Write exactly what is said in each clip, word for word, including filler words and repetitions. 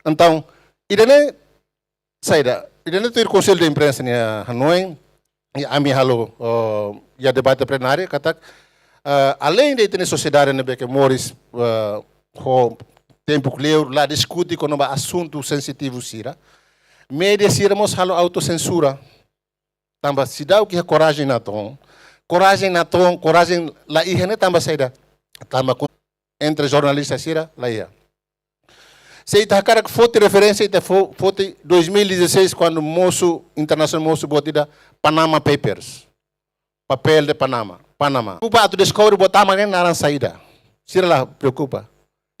Entaun, ida-ne'e saida, ida-ne'e tuir Konsellu de Imprensa nia hanoin, i ami halo, oh, iha debate plenária, katak, eh, aleinde ita-nia sosiedade ne'ebé ke moris, eh, ho tempu kleur, la diskute kona-ba asuntu sensitivu sira. Média sira mós halo autosensura. Tanba seidauk iha korajen natoon. Korajen natoon, korajen la iha ne'e tanba saida. Tanba ku-, entre jornalista sira la iha. Se ita hakarak foti referénsia, ita fo-, foti dois mil e dezasseis, kuandu mosu, internasionál mosu buat ida Panama Papers. Papel de Panama, Panama. Preokupa atu deskobre buat tama ne'e naran saida. Sira la preokupa.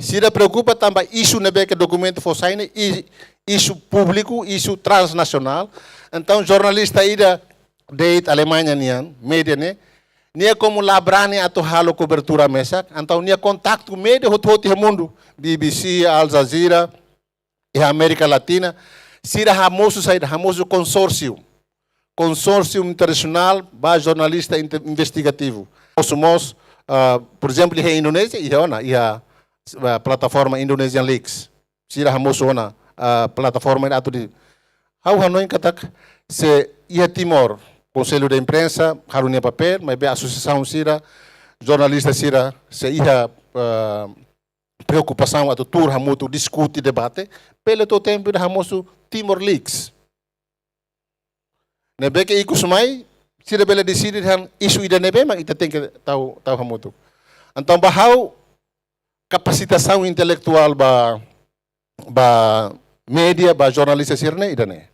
Sira preokupa tanba isu ne'ebé ke dokumentu fó sai ne'e, i-, isu públiku, isu transnasionál. Entaun, jornalista ida de'it Alemaña nian, média ne'e, nia komu la brani atu halo kobertura mesak, entaun nia kontaktu média hotu-hotu iha mundu, B B C, Al Jazeera, iha Amérika Latina, sira hamosu saida, hamosu konsórsiu. Konsórsiu internasionál ba jornalista inte-, investigativu. Hamosu mós, ah, por ezemplu, iha Indonézia, iha ona, iha, ah, plataforma Indonesian Leaks. Sira hamosu ona, ah, plataforma atu di. Ha'u hanoin katak, se iha Timor, Konsellu de Imprensa halo nia papél, maibé asosiasaun sira, jornalista sira, se iha, ah, preokupasaun atu tuur hamutuk diskute debate, bele to'o tempu ida hamosu Timor Leaks. Ne'ebé ke ikus mai, sira bele deside dehan isu ida-ne'ebé mak ita tenke tau, tau hamutuk. Entaun, ba ha'u, kapasitasaun intelektuál ba, ba média, ba jornalista sira-ne'e ida-ne'e.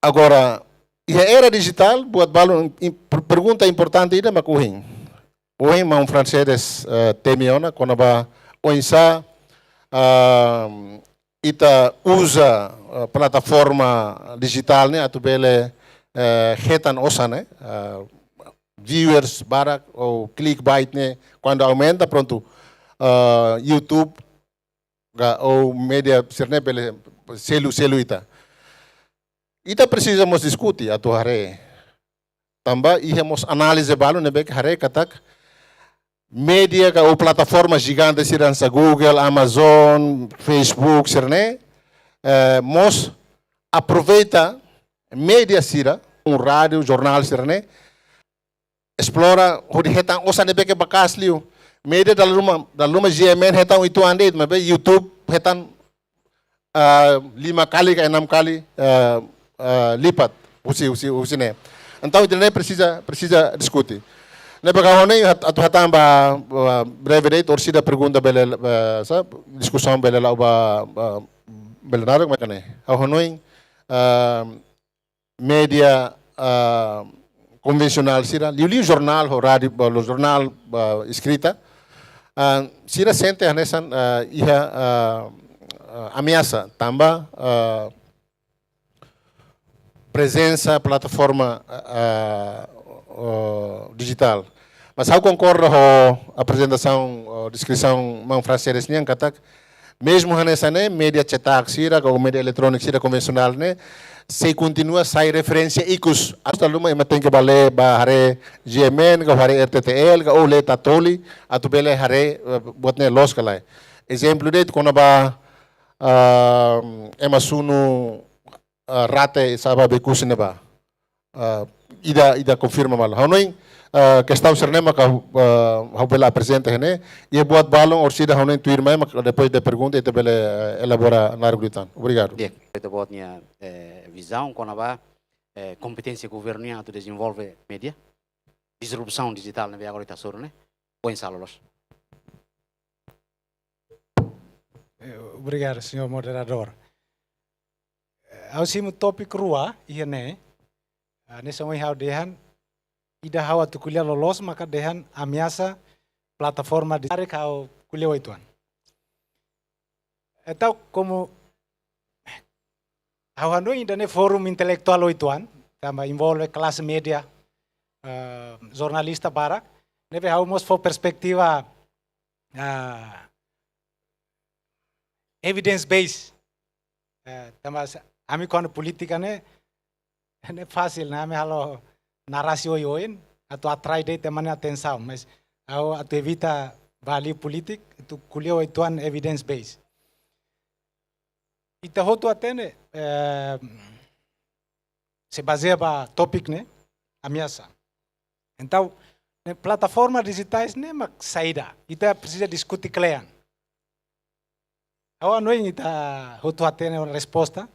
Agora, iha era dijitál, buat balun im-, per-, pergunta importante ida mak ohin. Ohin maun Francedes, eh, temi ona, kona-ba oinsá, ah, ita uza, eh, plataforma dijitál ne'e atu bele, eh, hetan osan ne'e, eh, viewers barak ou clickbait ne'e, kuandu aumenta, prontu, eh, YouTube ka ou média sira-ne'e bele selu, selu ita. Ita presiza mós diskute atu haree. Tanba iha mós análize balun ne'ebé ke haree katak média ka ou plataforma jigante sira hanesan Google, Amazon, Facebook sira-ne'e, eh, mós aproveita média sira, um rádiu, jornál sira-ne'e, esplora hodi hetan osan ne'ebé ke maka'as liu. Média dala ruma, dala ruma G M N hetan uitoan de'it, maibé YouTube hetan, ah, lima kali ka enam kali, ah, ah, lipat husi, husi, husi ne'e. Entaun, ida-ne'e presiza, presiza diskute. Ne'ebé ha'u hanoin hat-, atu hatán ba, ba breve de'it, orsida pergunta bele, ba, sa, diskusaun bele la'o ba, ba, bele naruk, mak ne'e. Ha'u hanoin, ah, média, ah, konvensionál sira, liuliu jornál ho rádiu, ba, lo jornál, ba, eskrita, ah, sira sente hanesan, ah, iha, ah, ah, ameasa tanba, ah, prezensa plataforma, ah, ah, dijitál. Mas ha'u konkorda ho aprezentasaun, ho deskrisaun maun Francedes nian katak, mezmu hanesan ne'e, média cetak sira, ka média eletróniku sira konvensionál ne'e, sei kontinua sai referénsia ikus. Atu dala ruma ema tenke bá lee, bá haree G M N, ka haree R T T L, ka ou lee Tatoli, atu bele haree, eh, buat ne'e loos ka lae. Ezemplu de'it kona-ba, ah, ema sunu, ah, rate sa'e ba Oekusi ne'ebá. Ah, ida, ida konfirma malu. Ha'u hanoin, ah, kestaun sira-ne'e maka, ah, ha'u bele aprezenta iha ne'e. Iha buat balun orsida ha'u hanoin tuirmai, maka depois de pergunta ita bele, eh, elabora naruk liután. Obrigadu. Di'ak, ita-boot nia, eh, vizaun kona-ba, eh, kompeténsia governu nian atu dezenvolve média, disrupsaun dijitál ne'ebé agora ita hasoru ne'e, oinsá loloos. Eh, obrigadu, señór moderadór. Eh, ha'u simu tópiku rua iha ne'e. Ah, hanesan ohin ha'u dehan, ida ha'u atu ko'alia loloos maka dehan ameasa plataforma di tarik ha'u ko'alia uitoan. Entaun, komu ha'u hanoin ida-ne'e fórum intelektuál uitoan, tanba envolve klase média, eh, jornalista barak, ne'ebé ha'u mós fó perspetiva, ah, evidence base. Eh, tanba sa-, ami kuandu polítika ne'e, ne'e fasil, ne'e ami halo narasi oioin, atu atrai de'it ema nia atensaun, mas ha'u atu evita bá liu polítika, atu ko'alia uitoan evidence base. ita hotu hatene, eh, se bazeia ba tópiku ne'e, ameasa. Entaun, ne'e plataforma dijitais ne'e mak saida? Ita presiza diskute kle'an. Ha'u hanoin ita hotu hatene ona resposta,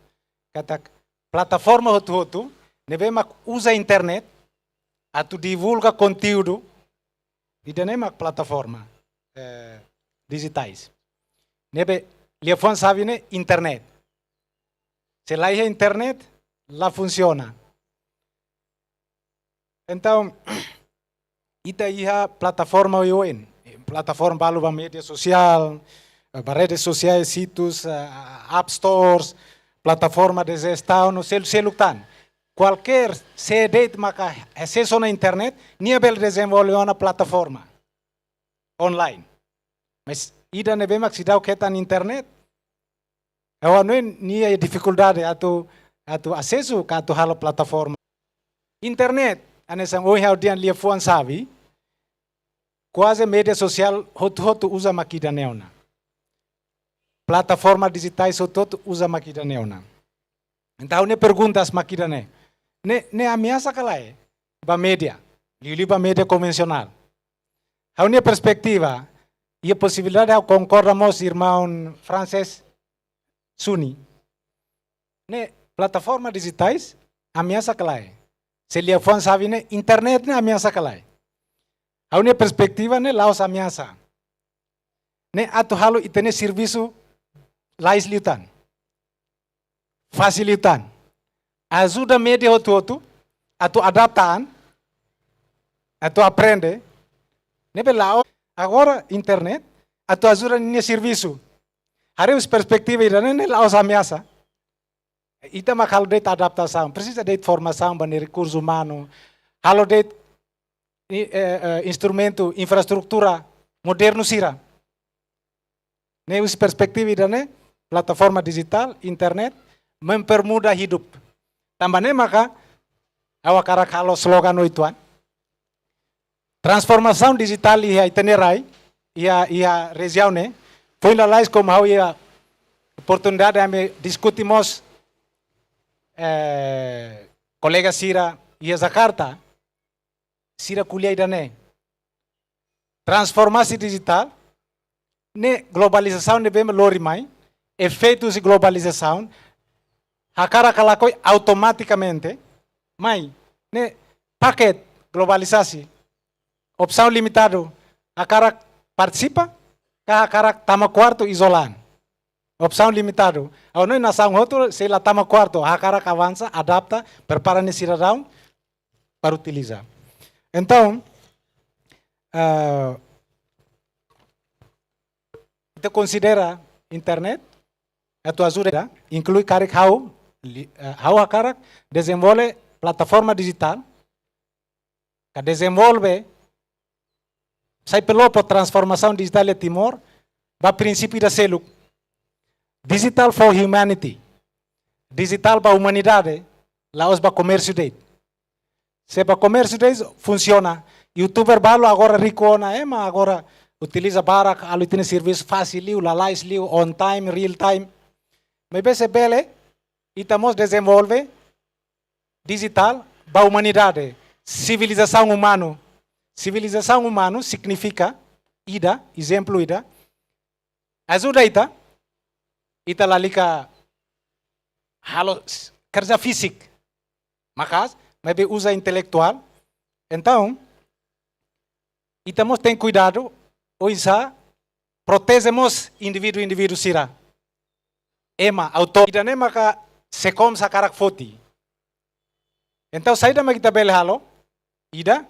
katak plataforma hotu-hotu ne'ebé mak uza internet atu divulga konteúdu, ida-ne'e mak plataforma, eh, dijitais. Ne'ebé liafuan xave ne'e internet. Se la iha internet, la funsiona. Entaun, ita iha plataforma oioin, plataforma balu ba média sosiál, eh, ba redes sosiais, sítius, eh, app stores, plataforma de jestaun, no sel-, seluk tan. Kualkér sé de'it maka asesu ona internet, nia bele dezenvolve ona plataforma online. Mas ida ne'ebé mak seidauk hetan internet, ha'u hanoin nia difikuldade atu, atu asesu ka atu halo plataforma. Internet, hanesan ohin ha'u dehan liafuan xave, kuaze média sosiál hotu-hotu uza mak ida-ne'e ona. Plataforma dijitais hotu-hotu uza mak ida-ne'e ona. Entaun, ne'e perguntas mak ida-ne'e. Ne'e, ne'e ameasa ka lae ba média, liuliu ba média konvensionál? Ha'u-nia perspetiva, iha posibilidade ha'u konkorda mós irmaun Francis Suni. Ne'e plataforma dijitais ameasa ka lae? Se liafuan xave ne'e internet ne'e ameasa ka lae? Ha'u-nia perspetiva ne'e la'ós ameasa. Ne'e atu halo ita-nia servisu lais liután, fasil liután. Ajuda média hotu-hotu atu adapta an, atu aprende. Ne'ebé la'o agora internet atu ajuda ninia servisu. Haree husi perspetiva ida-ne'e, ne'e la'ós ameasa. Ita mak halo de'it adaptasaun, presiza de'it formasaun ba nia rekursu umanu, halo de'it i-, eh, eh, instrumentu, infraestrutura modernu sira. Ne'e husi perspetiva ida-ne'e, plataforma dijitál, internet, mempermudah hidup. Tanba ne'e maka ha'u hakarak halo slogan oituan. Transformasaun dijitál iha ita-nia rai, iha, iha rejiaun ne'e, foin lalais komu ha'u iha oportunidade ami diskute mós, eh, kolega sira iha Jakarta, sira ko'alia ida-ne'e. Transformasaun dijitál, ne'e globalizasaun ne'ebé lori mai, efeitus de globalizasaun, hakarak ka lakohi automatikamente, mai, ne'e paket globalizasaun, opsaun limitadu, hakarak partisipa, ka hakarak tama kuartu izola an. Opsaun limitadu. Ha'u hanoin nasaun hotu sei la tama kuartu, hakarak avansa, adapta, prepara nia sidadaun para utiliza. Entaun, eh, ita konsidera internet atu ajuda, inklui karik ha'u, li-, eh, ha'u hakarak dezenvolve plataforma dijitál, ka dezenvolve, sai pelopo transformasaun dijitál iha Timor, ba prinsípiu ida seluk. Digital for humanity. Dijitál ba umanidade, la'ós ba komérsiu de'it. Se ba komérsiu de'it funsiona, youtuber balu agora riku ona, ema agora utiliza barak, halo ita-nia servisu fasil liu, lalais liu, on time, real time. Maibé se bele, ita mós dezenvolve dijitál ba umanidade, sivilizasaun umanu. Sivilizasaun umanu signifika ida, ezemplu ida, ajuda ita, ita lalika halo s-, kerja fíziku, maka'as, maibé uza intelektuál. Entaun, ita mós tenke kuidadu, oinsá proteje mós indivíduu-indivíduu sira. Ema, autór, ida-ne'e maka SEKOMS hakarak foti. Entaun, saida mak ita bele halo? Ida,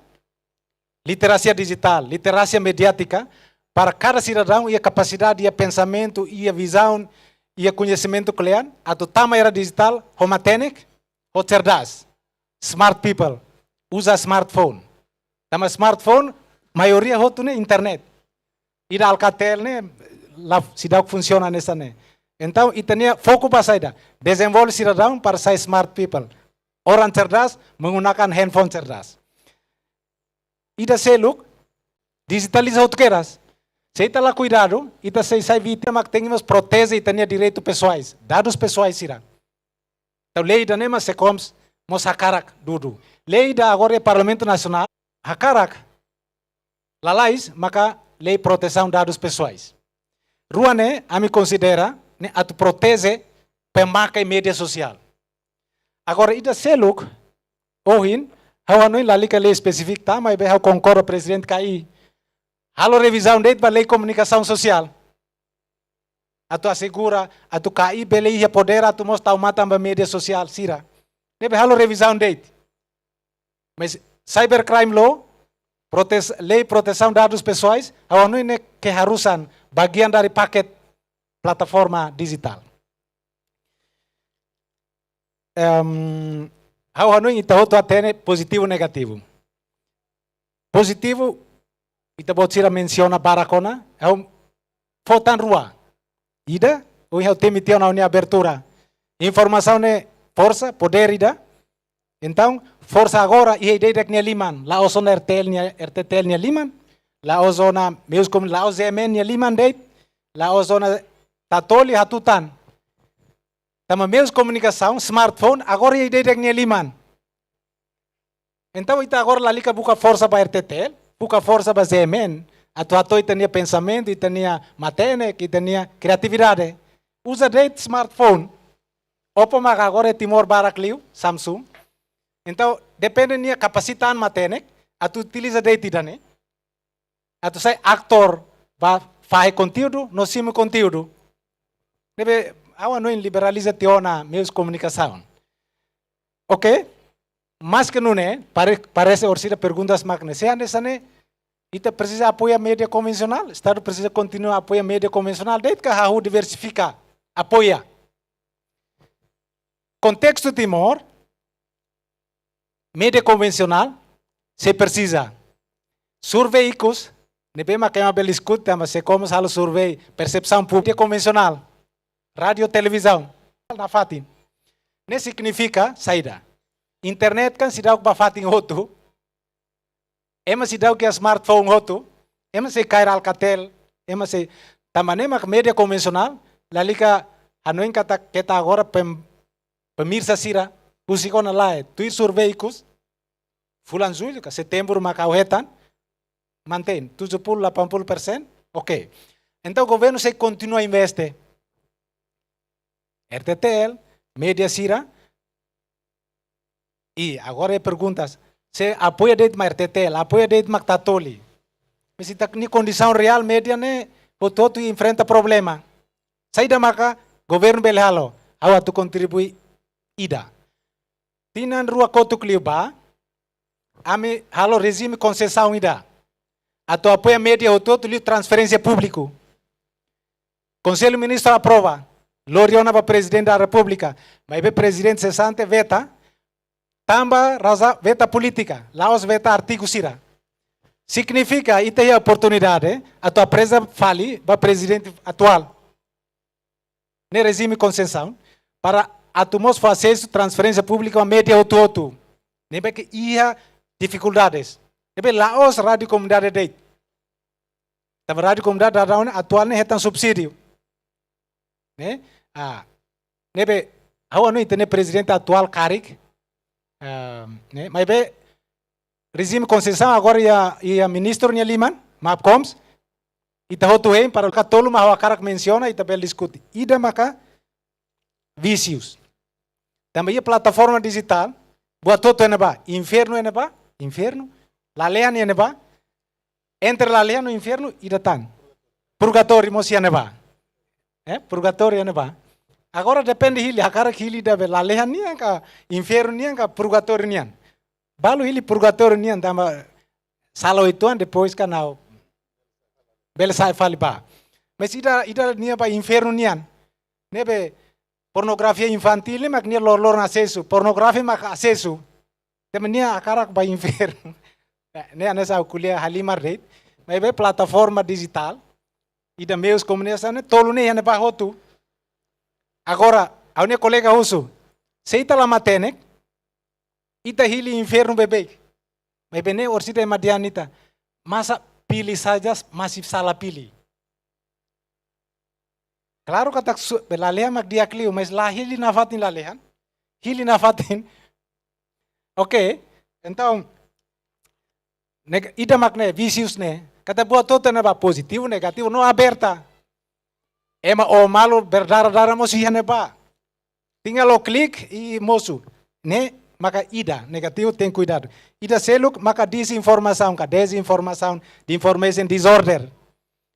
literasia dijitál, literasia mediátika, para kada sidadaun iha kapasidade, iha pensamentu, iha vizaun, iha koñesimentu kle'an, atu tama era dijitál, ho matenek, ho cerdas. Smart people, uza smartphone. Tanba smartphone, maioria hotu ne'e internet. Ida Alcatel ne'e, la seidauk funsiona hanesan ne'e. Entaun, ita-nia foku ba saida? Dezenvolve sidadaun para sai smart people. Orang cerdas menggunakan handphone cerdas. Ida seluk, dijitaliza hotu kedas. Se ita la kuidadu, ita sei sai vítima, mak tenke mós proteje ita-nia direitu pesoais, dadus pesoais sira. Entaun lei ida-ne'e mak SECOMS mós hakarak dudu. Lei ida agora iha Parlamentu Nasionál hakarak, lalais maka lei protesaun dadus pesoais. Rua ne'e, ami konsidera ne'e atu proteje pemakai média sosiál. Agora ida seluk, ohin, ha'u hanoin lalika lei espesífiku tan, maibé ha'u konkorda Prezidente K I. Halo revizaun de'it ba lei komunikasaun sosiál. Atu asegura, atu K I bele iha podér atu mós tau matan ba média sosiál sira. Ne'ebé halo revizaun de'it. Mas cybercrime law, protes-, lei protesaun dadus pesoais, ha'u hanoin ne'e keharusan bagian dari paket plataforma dijitál. Em, ha'u hanoin ita hotu hatene pozitivu negativu. Pozitivu, ita-boot sira mensiona barak ona, ha'u fó tan rua. Ida, ohin ha'u temi tiha ona ha'u-nia abertura. Informasaun ne'e forsa, podér ida. Entaun, forsa agora iha ida-idak nia liman. La'ós ona R T L nia, R T T L nia liman. La'ós ona meius komun-, la'ós G M N nia liman de'it. La'ós ona Tatoli, hatutan. Tanba meius komunikasaun, smartphone, agora iha ida-idak nia liman. Entaun, ita agora lalika buka forsa ba R T T L, buka forsa ba G M N, atu hato'o ita-nia pensamentu, ita-nia matenek, ita-nia kriatividade. Uza de'it smartphone. Oppo mak agora iha Timor barak liu, Samsung. Entaun, depende nia kapasita an matenek, atu utiliza de'it ida-ne'e. Atu sai atór ba fahe konteúdu, no simu konteúdu. Ne'ebé, ha'u hanoin liberaliza tiha ona meius komunikasaun. Oke? Maske nune'e, pare-, parese orsida perguntas mak ne'e. Se hanesan ne'e, ita presiza apoia média konvensionál, Estadu presiza kontinua apoia média konvensionál, de'it ka hahú diversifika, apoia. Kontestu Timor, média konvensionál, sei presiza. Survei ikus, ne'ebé mak ema bele diskute, mas SECOMS halo survei, persepsaun públika konvensionál, rádiu, televizaun, nafatin. Ne'e signifika saida? Internet kan seidauk ba fatin hotu, ema seidauk iha smartphone hotu, ema sei kaer Alcatel, ema sei, tanba ne'e mak média konvensionál, lalika hanoin katak keta agora pem-, pemirsa sira, husik ona lae, tuir survei ikus, fulan Jullu ka Setembru mak ha'u hetan, mantein, tujuh puluh, delapan puluh persen, oke. Entaun governu sei kontinua investe. R T T L, média sira, i agora é perguntas, se apoia de'it mak R T T L, apoia de'it mak Tatoli. Mas ita-nia kondisaun reál média ne'e, hotu-hotu enfrenta problema. Saida maka governu bele halo, ha'u atu kontribui ida. Tinan rua kotuk liubá, ami halo rejime konsesaun ida. Atu apoia média hotu-hotu liu transferénsia públiku. Konsellu Ministru aprova, lori ona ba Prezidente da Repúblika, maibé Prezidente sesante veta, tanba razaun veta polítika, la'ós veta artigu sira. Signifika ita iha oportunidade atu aprezenta fali ba Prezidente atuál. Ne'e rejime konsesaun, para atu mós fó asesu transferénsia públika ba média hotu-hotu. Ne'ebé ke iha difikuldades. Ne'ebé la'ós rádiu komunidade de'it. Tanba rádiu komunidade daudaun ne'e atuál ne'e hetan subsídiu. Ne'e? Ah. Ne'ebé, ha'u hanoin ita-nia Prezidente atuál karik. Ah, ne'e? Maibé, rejime konsesaun agora iha, iha ministru nia liman, MAPKOMS. Ita hotu hein para ka tolu mak ha'u hakarak mensiona, ita bele diskute. Ida maka vísius. Tanba iha plataforma dijitál, buat hotu iha ne'ebá, infernu iha ne'ebá, infernu, lalehan iha ne'ebá, entre lalehan no infernu, ida tan. Purgatóriu mós iha ne'ebá. Eh, purgatóriu iha ne'ebá. Agora depende hili, hakarak hili ida be lalehan nian ka, infernu nian ka, purgatóriu nian. Balu hili purgatóriu nian tanba sala uitoan, depois ka nau bele sai fali bá. Mas ida, ida nian ba infernu nian. Ne'ebé pornografia infantil ne'e mak nia loroloron asesu, pornografia mak asesu. Tanba nia hakarak ba infernu. Ne'e hanesan ha'u ko'alia halimar de'it. Maibé plataforma dijitál, ida meius komunikasaun ne'e tolu ne'e iha ne'ebá hotu. Agora, ha'u-nia kolega husu, se ita la matenek, ita hili infernu beibeik. Maibé ne'e orsida ema dehan ita, masa pilih saja masih salah pilih. Klaru katak su-, lalehan mak di'ak liu, mas la hili nafatin lalehan. Hili nafatin. Oke, entaun, neg-, ida mak ne'e, vísius ne'e. Katak buat hotu-hotu ne'ebá pozitivu, negativu, no aberta. Ema ó malu berdara-dara mosu iha ne'ebá. Tinggal ó klik i mosu. Ne'e maka ida, negativu, tenke kuidadu. Ida seluk maka disinformasaun ka dezinformasaun, the information disorder.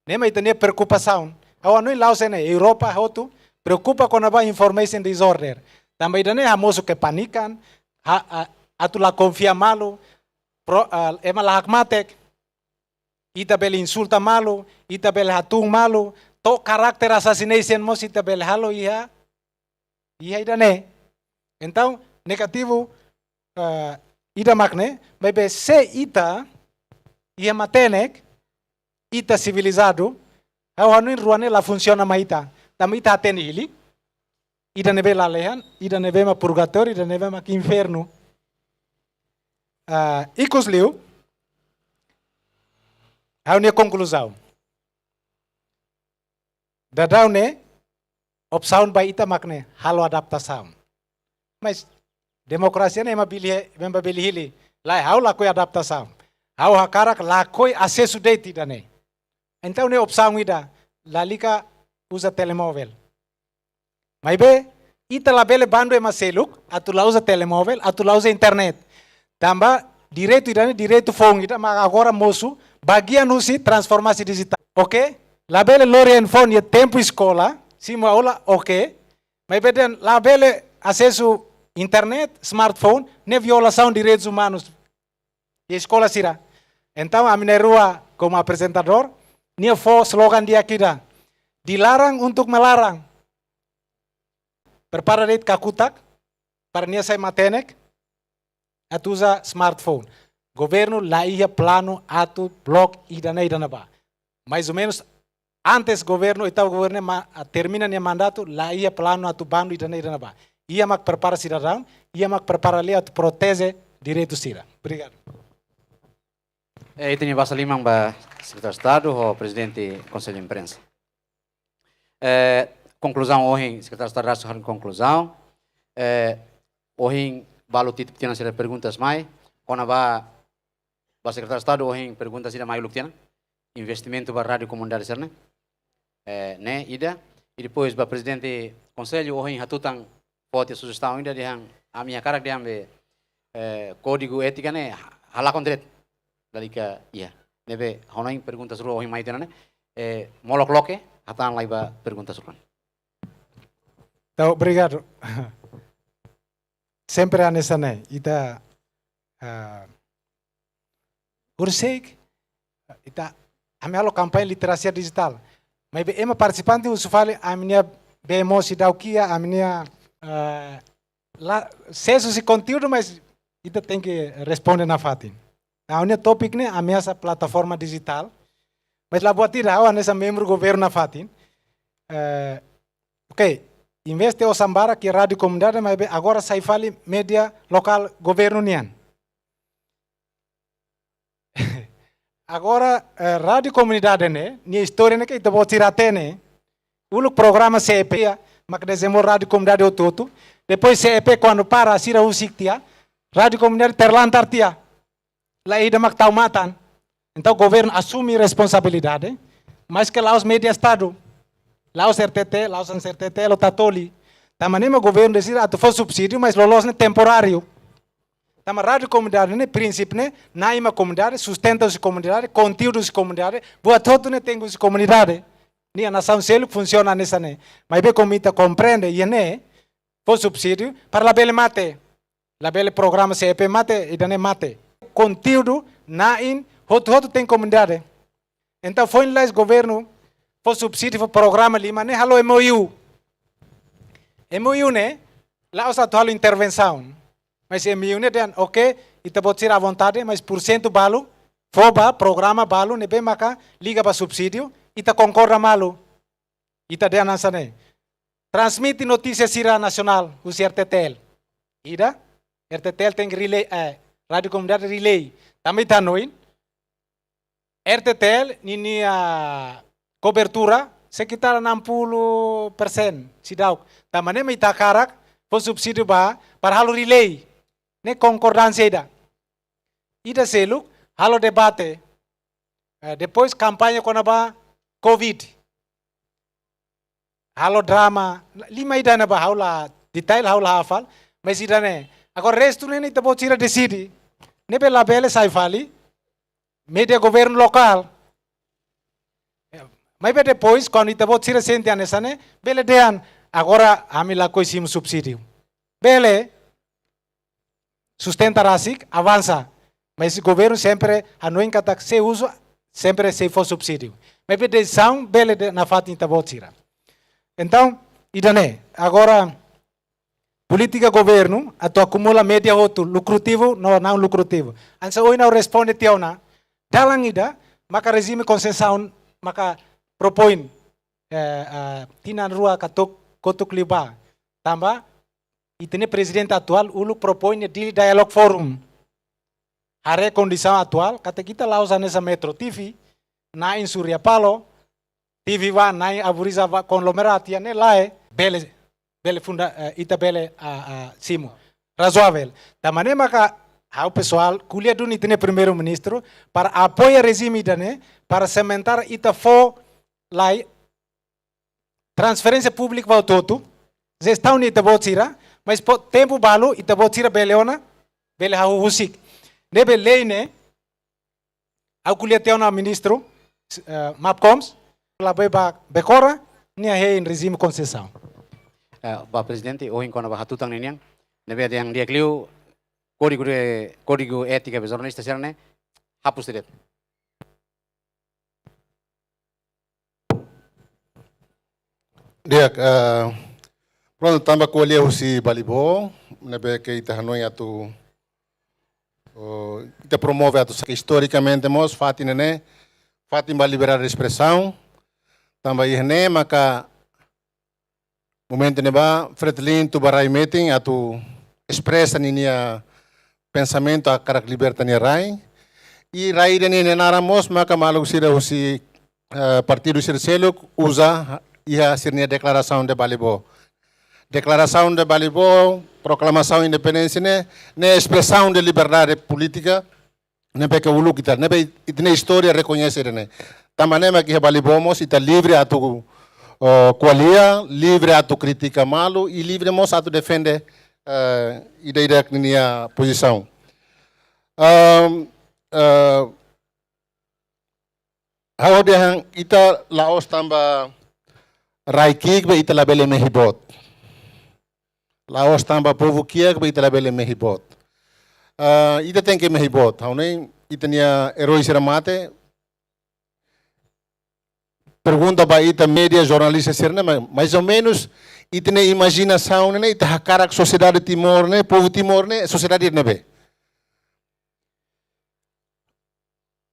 Ne'e mak ita-nia preokupasaun. Ha'u hanoin la'ós iha ne'e, Europa hotu preokupa kona-ba information disorder. Tanba ida-ne'e hamosu kepanikan, ha, a, atu la konfia malu, pro, a, ema la hakmatek, ita bele insulta malu, ita bele hatún malu, to'o character assassination mós ita bele halo iha, iha ida-ne'e. Entaun, negativu, eh, ida mak ne'e, maibé se ita, iha matenek, ita sivilizadu, ha'u hanoin rua ne'e la funsiona mai ita, tanba ita hatene hili, ida ne'ebé lalehan, ida ne'ebé mak purgatóriu, ida ne'ebé mak infernu. Ah, ikus liu, ha'u-nia konkluzaun. Daudaun ne'e, opsaun ba ita mak ne'e, halo adaptasaun. Mas, demokrasia ne'e ema bele, ema bele hili, lae, ha'u lakohi adaptasaun. Ha'u hakarak lakohi asesu de'it ida-ne'e. Entaun ne'e opsaun ida, lalika uza telemovel. Maibé, ita labele bandu ema seluk, atu la uza telemovel, atu la uza internet. Tanba direitu ida-ne'e direitu foun ida, mak agora mosu, bagian husi transformasaun dijitál. Oke? Labele lori handphone iha tempu eskola, simu aula, oke. Maibé dehan labele asesu internet, smartphone, ne'e violasaun direitus umanus iha eskola sira. Entaun, ami na'in-rua, komu aprezentadór, nia fó slogan di'ak ida. Dilarang untuk melarang. Prepara de'it kakutak, para nia sai matenek, atu uza smartphone. Governu la iha planu atu bloke ida-ne'e ida-ne'ebá. Mais ou menos, antes governu, oitavu governu ma-, a, termina nia mandatu, la iha planu atu bandu ida-ne'e ida-ne'ebá. Iha mak prepara sidadaun, iha mak prepara lei atu proteje direitu sira. Obrigadu. Eh, ita-nia basa liman ba Sekretáriu Estadu ho Prezidente Konsellu Imprensa. Eh, konkluzaun ohin, Sekretáriu Estadu rasik halo konkluzaun. Eh, ohin balu titip tiha ona sira perguntas mai. Kona-ba, ba Sekretáriu Estadu ohin perguntas ida mai uluk tiha ona. Investimentu ba rádiu komunidade sira-ne'e. Eh, ne'e ida. I depois ba Prezidente Konsellu ohin hatutan fó tiha sujestaun ida dehan, ami hakarak dehan be, eh, kódigu étika ne'e ha-, halakon diretu. Lalika iha. Ne'ebé, ha'u hanoin perguntas rua ohin mai tiha ona ne'e. Eh, molok loke, hatán lai ba perguntas rua. Entaun, obrigadu. Sempre hanesan ne'e, ita, ah, horiseik, ita, ami halo kampaña literasia dijitál. Maibé ema partisipante husu fali, ami-nia bee moos seidauk iha, ami-nia, ah, la, sesu husi konteúdu, mas ita tenke responde nafatin. Ha'u-nia tópiku ne'e ameasa plataforma dijitál. Mas la buat ida, ha'u hanesan membru governu nafatin. Eh, oke, investe osan barak iha rádiu komunidade, maibé agora sai fali média lokál governu nian. Agora, eh, rádiu komunidade ne'e, nia istória ne'e ke ita-boot sira hatene. Uluk programa C E P, mak dezenvolve rádiu komunidade hotu-hotu. Depois C E P kuandu para, sira husik tiha, rádiu komunidade terlantar tiha. La iha ida mak tau matan. Entaun governu asume responsabilidade, maske la'ós média Estadu. La'ós R T T, la'ós hanesan R T T L ou Tatoli. Tanba ne'e mak governu deside atu fó subsídiu, mas loloos ne'e temporáriu. Tanba rádiu komunidade ne'e, prinsípiu ne'e, na'in mak komunidade, sustenta husi komunidade, konteúdu husi komunidade, buat hotu ne'e tenke husi komunidade. Nia nasaun seluk funsiona hanesan ne'e. Maibé komu ita komprende, iha ne'e, fó subsídiu, para labele mate. Labele programa C E P mate, ida-ne'e mate. Konteúdu, na'in, hotu-hotu tenke komunidade. Entaun, foin lalais governu fó subsídiu, fó programa lima ne'e halo M O U. M O U ne'e, la'ós atu halo intervensaun. Mas M O U ne'e dehan, oke, ita-boot sira à vontade, mas porsentu balu, fó ba, programa balu, ne'ebé maka liga ba subsídiu, ita konkorda malu. Ita dehan hanesan ne'e. Transmite notísia sira nasionál, husi R T T L. Ida, R T T L tenke relay, eh, rádiu komunidade relay. Tanba ita hanoin, R T T L ninia kobertura sekitar enam puluh persen seidauk. Tanba ne'e mak ita hakarak fó subsídiu ba, para halo relay. Ne'e konkordánsia ida. Ida seluk, halo debate. Eh, depois kampaña kona-ba covid. Halo drama, lima ida ne'ebá ha'u la detail, ha'u la hafal, mas ida-ne'e. Agora restu ne'e ita-boot sira deside. Ne'ebé labele sai fali média governu lokál. Maibé depois, kuandu ita-boot sira sente hanesan ne'e, bele dehan, agora ami lakohi simu subsídiu. Bele sustenta rasik, avansa. Mas governu sempre hanoin katak sei uza, sempre sei fó subsídiu. Maibé desizaun bele de'it nafatin ita-boot sira. Entaun, ida-ne'e, agora, polítika governu atu akumula média hotu, lukrativu no não lukrativu. Hanesan ohin ha'u responde tiha ona, dalan ida maka rejime konsesaun maka propoin, eh, eh, tinan rua ka to'o kotuk liubá. Tanba ita-nia prezidente atuál uluk propoin iha Dili Dialogue Forum. Haree kondisaun atuál, katak ita la'ós hanesan Metro T V, na'in Surya Paloh, T V ba na'in Abu Rizal ba konglomeradu, iha ne'e lae, bele, bele funda, eh, ita bele, ah, ah, simu. Razoavel. Tanba ne'e maka ha'u pesoál ko'alia duni ita-nia Primeiru-Ministru para apoia rejime ida-ne'e, para sementara ita fó lai transferénsia públika ba hotu-hotu, jestaun ita-boot sira, mas po tempu balu ita-boot sira bele ona, bele hahú husik. Ne'ebé lei ne'e, ha'u ko'alia tiha ona ministru, eh, Mapcoms, la boi ba Becora, nia hein rejime konsesaun. Eh, ba Prezidente, ohin kona-ba hatutan ninian, ne'ebé dehan di'ak liu, kódigu de, kódigu étika ba jornalista sira-ne'e, hapus de'it. Di'ak, eh, prontu, tanba ko'alia husi Balibo, ne'ebé ke ita hanoin atu, oh, ita promove atu saka istorikamente mós, fatin ne'e, fatin ba liberdade de espresaun, tanba iha ne'e maka momentu ne'ebá, Fretilin tuba rai metin atu espresa ninia pensamentu hakarak liberta nia rai. I rai ida-ne'e nia naran mós maka maluk sira husi, eh, partidu sira seluk uza iha sira-nia deklarasaun de Balibo. Deklarasaun de Balibo, proklamasaun independénsia ne'e, ne'e espresaun de liberdade polítika, ne'ebé ke uluk ita, ne'ebé ita-nia istória rekoñese ida-ne'e. Tanba ne'e mak iha Balibo mós ita livre atu, oh, ko'alia, livre atu kritika malu, i livre mós atu defende, eh, ida-idak ninia pozisaun. Ehm, eh, ha'u dehan ita la'ós tanba rai ki'ik be ita labele mehi boot. La'ós tanba povu kiak be ita labele mehi boot. Ah, ita tenke mehi boot. Ha'u hanoin ita-nia eroi sira mate. Pergunta ba ita média, jornalista sira-ne'e, ma-, mais ou menos, ita-nia imajinasaun ne'e, ita hakarak sosiedade Timor ne'e, povu Timor ne'e, sosiedade ne'ebé?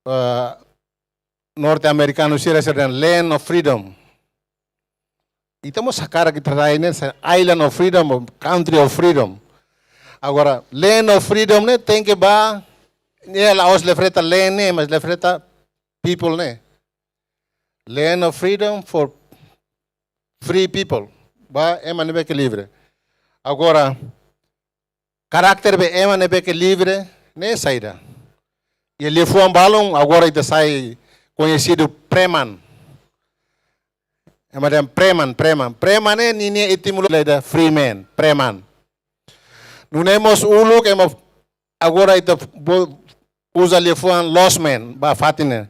Ah, norte-amerikanu sira, sira dehan land of freedom. Ita mós hakarak ita rai ne'e, se island of freedom, country of freedom. Agora, land of freedom ne'e tenke ba, ne'e la'ós refleta land ne'e, mas refleta people ne'e. Land of freedom for free people. Ba ema ne'ebé ke livre. Agora, karakter be ema ne'ebé ke livre ne'e saida? Iha liafuan balun, agora ita sai koñesidu preman. Ema dehan preman, preman. Preman ne'e ninia etimolojia ida free man, preman. Nune'e mós uluk ema agora ita bo-, uza liafuan lost man ba fatin ne'e.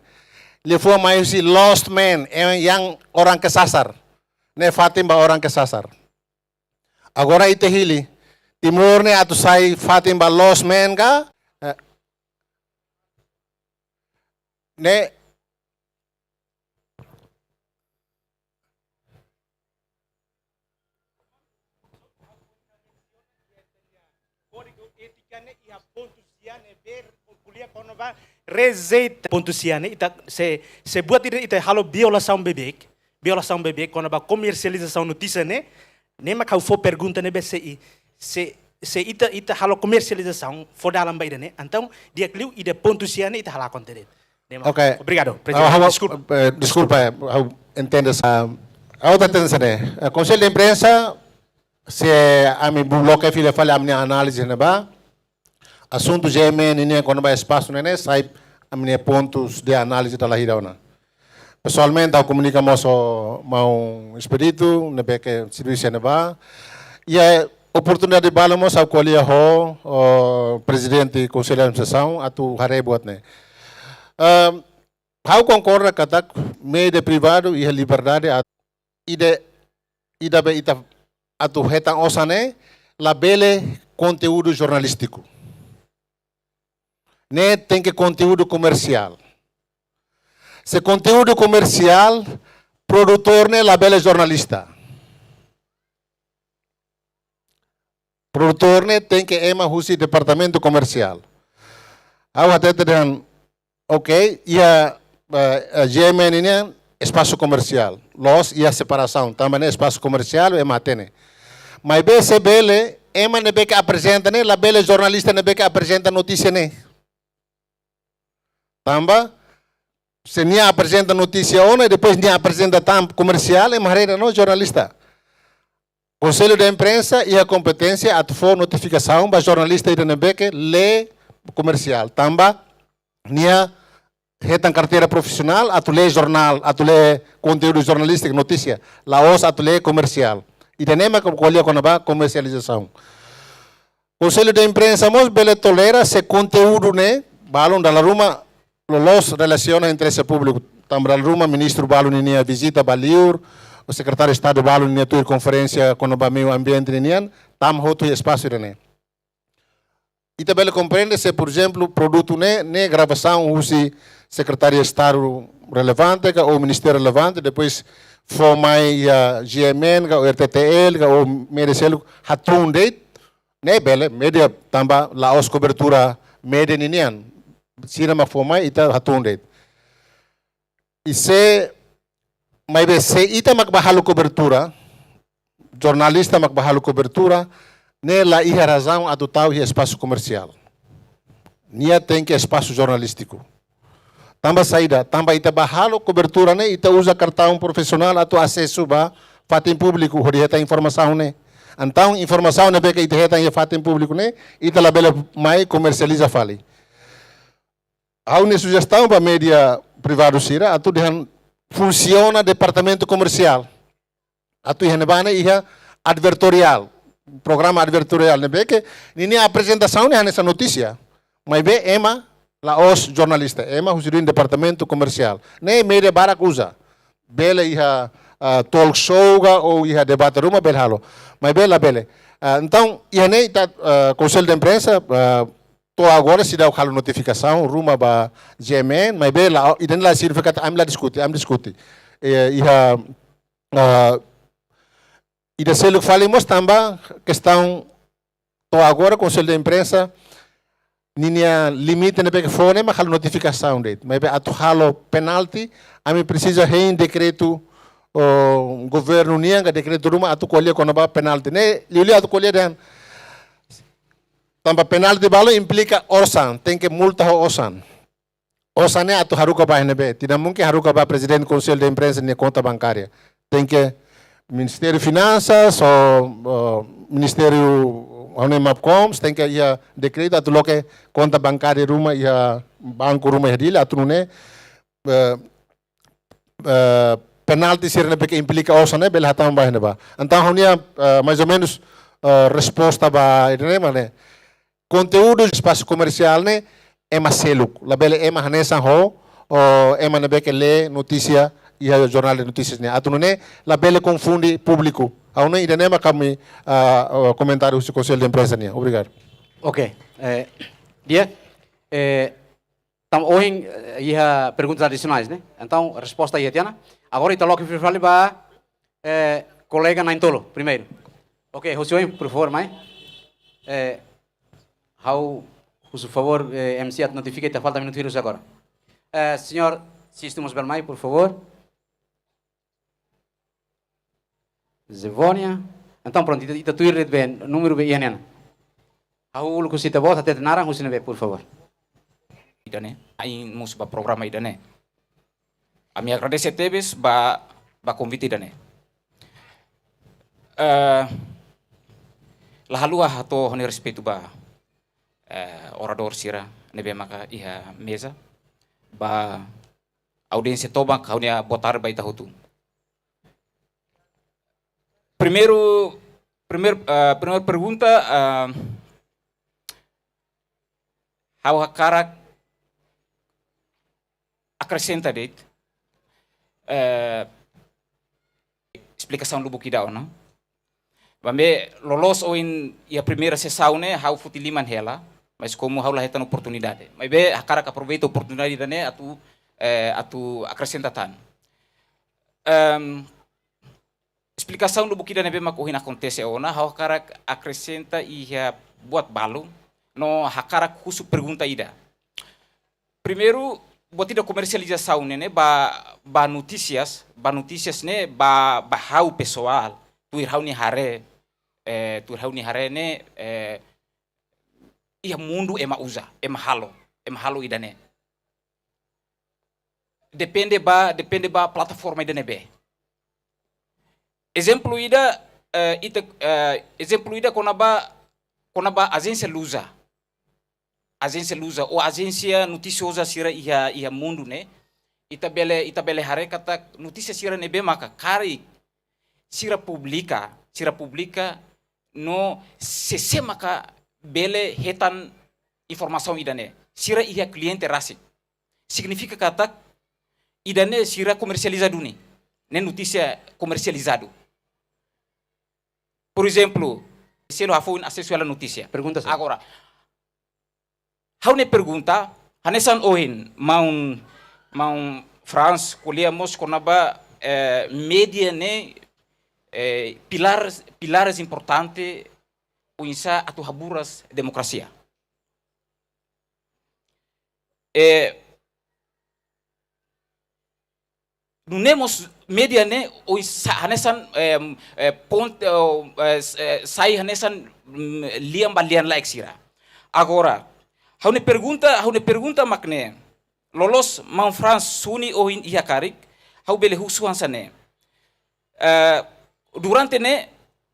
Liafuan mai husi lost man, ema yang orang kesasar. Ne'e fatin ba orang kesasar. Agora ita hili, Timor ne'e atu sai fatin ba lost man ka, eh, ne'e kódigu étika ne'e iha pontu sia ne'ebé ko'alia kona-ba rejeita. Pontu sia ne'e ita se, se buat ida ita halo violasaun beibeik, violasaun beibeik kona-ba komersializasaun notísia ne'e, ne'e mak ha'u fó pergunta ne'ebé se i, se, se ita, ita halo komersializasaun fó dalan ba ida-ne'e, entaun di'ak liu ida pontu sia ne'e ita halakon de'it. Ne'e mak. Ok. Obrigadu, ah, prezidente. Ha'u, deskulpa. Eh, deskulpa, eh, ha'u entende sa. Ha'u atu hatene hanesan ne'e. Eh, Konsellu de Imprensa, se ami bele loke fila fali ami-nia análize ne'ebá. Asuntu G M N nian kona-ba espasu ne'e ne'e, sai ami-nia pontus de análize dala ida ona. Pesoalmente, ha'u komunika mós ho maun Expedito, ne'ebé ke servisu iha ne'ebá. Iha oportunidade balu mós ha'u ko'alia ho, ho prezidente Konsellu de Administrasaun, atu haree buat ne'e. Ehm, ha'u konkorda katak média privadu iha liberdade atu, ida, ida be ita atu hetan osan ne'e, labele konteúdu jornalístiku. Ne'e tenke konteúdu komersiál. Se konteúdu komersiál, produtór ne'e labele jornalista. Produtór ne'e tenke ema husi departamentu komersiál. Ha'u hatete dehan, ok, iha, eh, eh, G M N nian espasu komersiál. Loos, iha separasaun, tanba ne'e espasu komersiál, ema hatene. Maibé se bele, ema ne'ebé ke aprezenta ne'e, labele jornalista ne'ebé ke aprezenta notísia ne'e. Tanba, se nia aprezenta notísia ona, i depois nia aprezenta tan komersiál, ema haree dehan jornalista. Konsellu de Imprensa iha kompeténsia atu fó notifikasaun ba jornalista ida ne'ebé ke lee komersiál. Tanba, nia hetan karteira profisionál atu lee jornál, atu lee konteúdu jornalístiku, notísia. La'ós atu lee komersiál. Ida-ne'e mak ko'alia kona-ba komersializasaun. Konsellu de Imprensa mós bele tolera se konteúdu ne'e, balun dala ruma loloos relasiona interese públiku. Tanba dala ruma ministru balun ninia vizita ba liur, ou sekretáriu Estadu balun ninia tuir konferénsia kona-ba meiu ambiente ninian, tama hotu iha espasu ida-ne'e. Ita bele komprende se, por ezemplu, produtu ne'e, ne'e gravasaun husi sekretáriu Estadu relevante ka ou ministériu relevante, depois fó mai iha G M N ka ou R T T L ka ou média seluk hatún de'it, ne'e bele, média tanba la'ós kobertura média ninian. Sira mak fó mai, ita hatún de'it. I se, maibé se ita mak bá halo kobertura, jornalista mak bá halo kobertura, ne'e la iha razaun atu tau iha espasu komersiál. Nia tenke espasu jornalístiku. Tanba saida, tanba ita bá halo kobertura ne'e, ita uza kartaun profisionál atu asesu ba fatin públiku, hodi hetan informasaun ne'e. Entaun, informasaun ne'ebé ke ita hetan iha fatin públiku ne'e, ita labele mai komersializa fali. Ha'u-nia sujestaun ba média privadu sira, atu dehan funsiona departamentu komersiál. Atu iha ne'ebá ne'e iha advertoriál, programa advertoriál ne'ebé ke ninia aprezentasaun ne'e hanesan notísia. Maibé ema la'ós jornalista, ema husi departamentu komersiál. Ne'e média barak uza. Bele iha, ah, talk show ka ou iha debate ruma bele halo. Maibé labele. Ah, entaun, iha ne'e ita, ah, Konsellu de Imprensa, ah, to'o agora seidauk halo notifikasaun ruma ba G M N, maibé la, ida-ne'e la signifika katak ami la diskute, ami diskute. Eh, iha, ah, ida seluk fali mós tanba kestaun to'o agora Konsellu de Imprensa ninia limite ne'ebé ke fó ne'e mak halo notifikasaun de'it. Maibé atu halo penalti, ami presiza hein dekretu, oh, governu nian ka dekretu ruma atu ko'alia kona-ba penalti. Ne'e, liuliu atu ko'alia dehan tanba penalti balu implika osan, tenke multa ho osan. Osan ne'e atu haruka ba iha ne'ebé? Tidak mungkin haruka ba prezidente Konsellu de Imprensa nia konta bankária. Tenke Ministériu Finansas ou, eh, Ministériu, ha'u-nia Mapcoms, tenke iha dekretu atu loke konta bankária ruma iha banku ruma iha Dili, atu nune'e, eh, eh, penalti sira ne'ebé ke implika osan ne'e bele hatama ba iha ne'ebá. Entaun ha'u-nia, eh, mais ou menus, eh, resposta ba ida-ne'e mak ne'e. Konteúdu espasu komersiál ne'e ema seluk. Labele ema hanesan ho, ou ema ne'ebé ke lee notísia iha jornál de notísias ne'e. Atu nune'e labele konfunde públiku. Ha'u hanoin ida-ne'e mak ami, ah, ah, komentáriu husi Konsellu de Imprensa nian. Obrigadu. Ok. Eh, di'ak, eh, tanba ohin, eh, iha perguntas adisionais, ne'e? Entaun, resposta iha tiha ona. Agora ita loke fila fali ba, eh, kolega na'in-tolu, primeiru. Ok, hosi oin, por favor, mai. Eh, ha'u husu favór, eh, M C atu notifika ita falta minutu hirus agora. Eh, señór Sisto mós bele mai, por favór. Zevónia. Entaun, prontu, ita, ita tuir de'it be, númeru be iha ne'e ona. Ha'u uluk husu ita-boot, hatete naran, husi ne'ebé, por favór. ida-ne'e, ain mós ba programa ida-ne'e. Ami agradese tebes ba, ba konvite ida-ne'e. Eh, la haluha hato'o ha'u-nia respeitu ba, eh, oradór sira ne'ebé maka iha meza, ba audiénsia tomak, ha'u-nia boa tarde ba ita hotu. Primeiru, primeiru, eh, primeiru pergunta, eh, ha'u hakarak akresenta de'it, eh, esplikasaun lubuk ida ona. Maibé loloos ohin iha primeira sesaun ne'e ha'u foti liman hela, mas komu ha'u la hetan oportunidade. Maibé hakarak aproveita oportunidade ida-ne'e atu, eh, atu akresenta tan. Em, esplikasaun lubuk ida ne'ebé mak ohin akontese ona, ha'u hakarak akresenta iha buat balu, no hakarak husu pergunta ida. Primeiru, buat ida komersializasaun ne'e, ne'e ba, ba notísias, ba notísias ne'e, ba, ba ha'u pesoál, tuir ha'u-nia haree, eh, tuir ha'u-nia haree ne'e, eh, iha mundu ema uza, ema halo, ema halo ida-ne'e. Depende ba, depende ba plataforma ida ne'ebé. Ezemplu ida, eh, ita, eh, ezemplu ida kona-ba, kona-ba ajénsia Luza. Ajénsia Luza, ou ajénsia notisioza sira iha, iha mundu ne'e. Ita bele, ita bele haree katak notísia sira ne'ebé maka karik sira publika, sira publika no sé-sé maka bele hetan informasaun ida-ne'e. Sira iha kliente rasik. Signifika katak ida-ne'e sira komersializa duni. Ne'e notísia komersializadu. Por ezemplu, selu ha'u foin asesu hela notísia. Pergunta seluk. Agora, ha'u-nia pergunta, hanesan ohin, maun, maun Frans ko'alia mós kona-ba, eh, média ne'e, eh, pilar, pilares importante oinsá atu haburas demokrasia. Eh, nune'e mós média ne'e oinsá hanesan, em, eh, pon-, eh, eh, s-, eh, sai hanesan, mm, lian ba lian-laek sira. Agora, ha'u-nia pergunta, ha'u-nia pergunta mak ne'e, loloos maun Frans suni ohin iha karik, ha'u bele husu hanesan ne'e. Eh, durante ne'e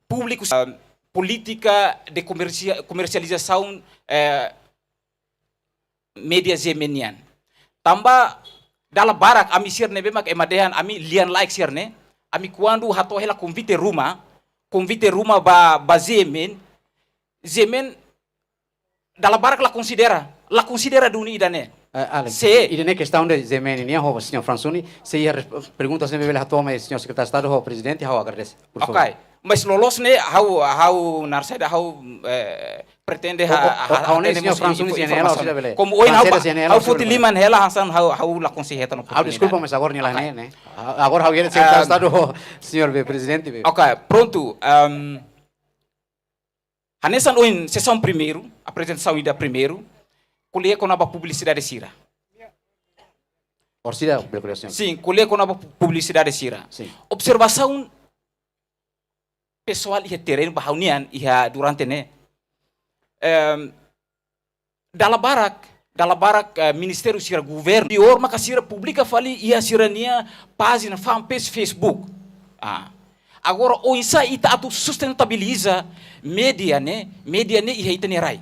públiku, eh, polítika de komersia-, komersializasaun, eh, média G M N nian. Tanba dala barak ami sira ne'ebé mak ema dehan ami lian-laek sira-ne'e, ami kuandu hato'o hela konvite ruma, konvite ruma ba, ba G M N, G M N dala barak la konsidera, la konsidera duni ida-ne'e. Eh, Alex, se ida-ne'e kestaun de G M N nian ho señór Frans suni, se iha res-, pergunta sira ne'ebé bele hato'o mai señór Sekretáriu Estadu ho Prezidente, ha'u agradese. Por favór. Ok. Mas loloos ne'e, ha'u, ha'u naran saida, ha'u, eh, pretende ha-, ha-, ha'u ne'e hatene señór mós Frans suni, info-, C N L, informasaun. Sira bele. Komu ohin ha'u, Frans sira, C N L, ha'u foti liman hela hanesan ha'u, ha'u la konsege hetan oportunidade. Ha'u deskulpa, mas agora nia la, ok, ne'e, ne'e. Agora ha'u iha Sekretáriu Estadu ho señór be Prezidente be. Ok, prontu. Ehm, hanesan ohin sesaun primeiru, aprezentasaun ida primeiru, ko'alia kona-ba publisidade sira. Orsida bele ko'alia, señór. Sin, ko'alia kona-ba pu-, publisidade sira. Sin. Observasaun pesoál iha terrenu ba ha'u-nian iha durante ne'e. Em, dala barak, dala barak, eh, ministériu sira governu, piór maka sira publika fali iha sira-nia pájina fanpage Facebook. Ah. Agora, oinsá ita atu sustentabiliza média ne'e, média ne'e iha ita-nia rai.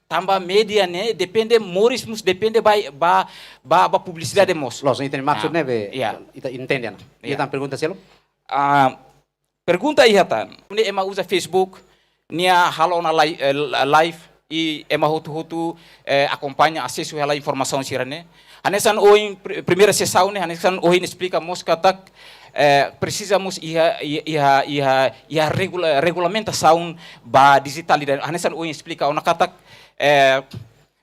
Tanba média ne'e depende moris mós depende ba, ba, ba, ba publisidade mós. Loos, ita-nia maksud, ah, ne'ebé, ya, ita entende ona. Ya. Ita pergunta seluk? Ah, pergunta iha tan. Ne'e ema uza Facebook, nia halo ona li-, eh, live, i ema hotu-hotu, eh, akompaña, asesu hela informasaun sira-ne'e. Hanesan ohin pri-, primeira sesaun ne'e, hanesan ohin esplika mós katak, eh, presiza mós iha, iha, iha, iha, iha regula-, regulamentasaun ba dijitál ida. Hanesan ohin esplika ona katak, eh,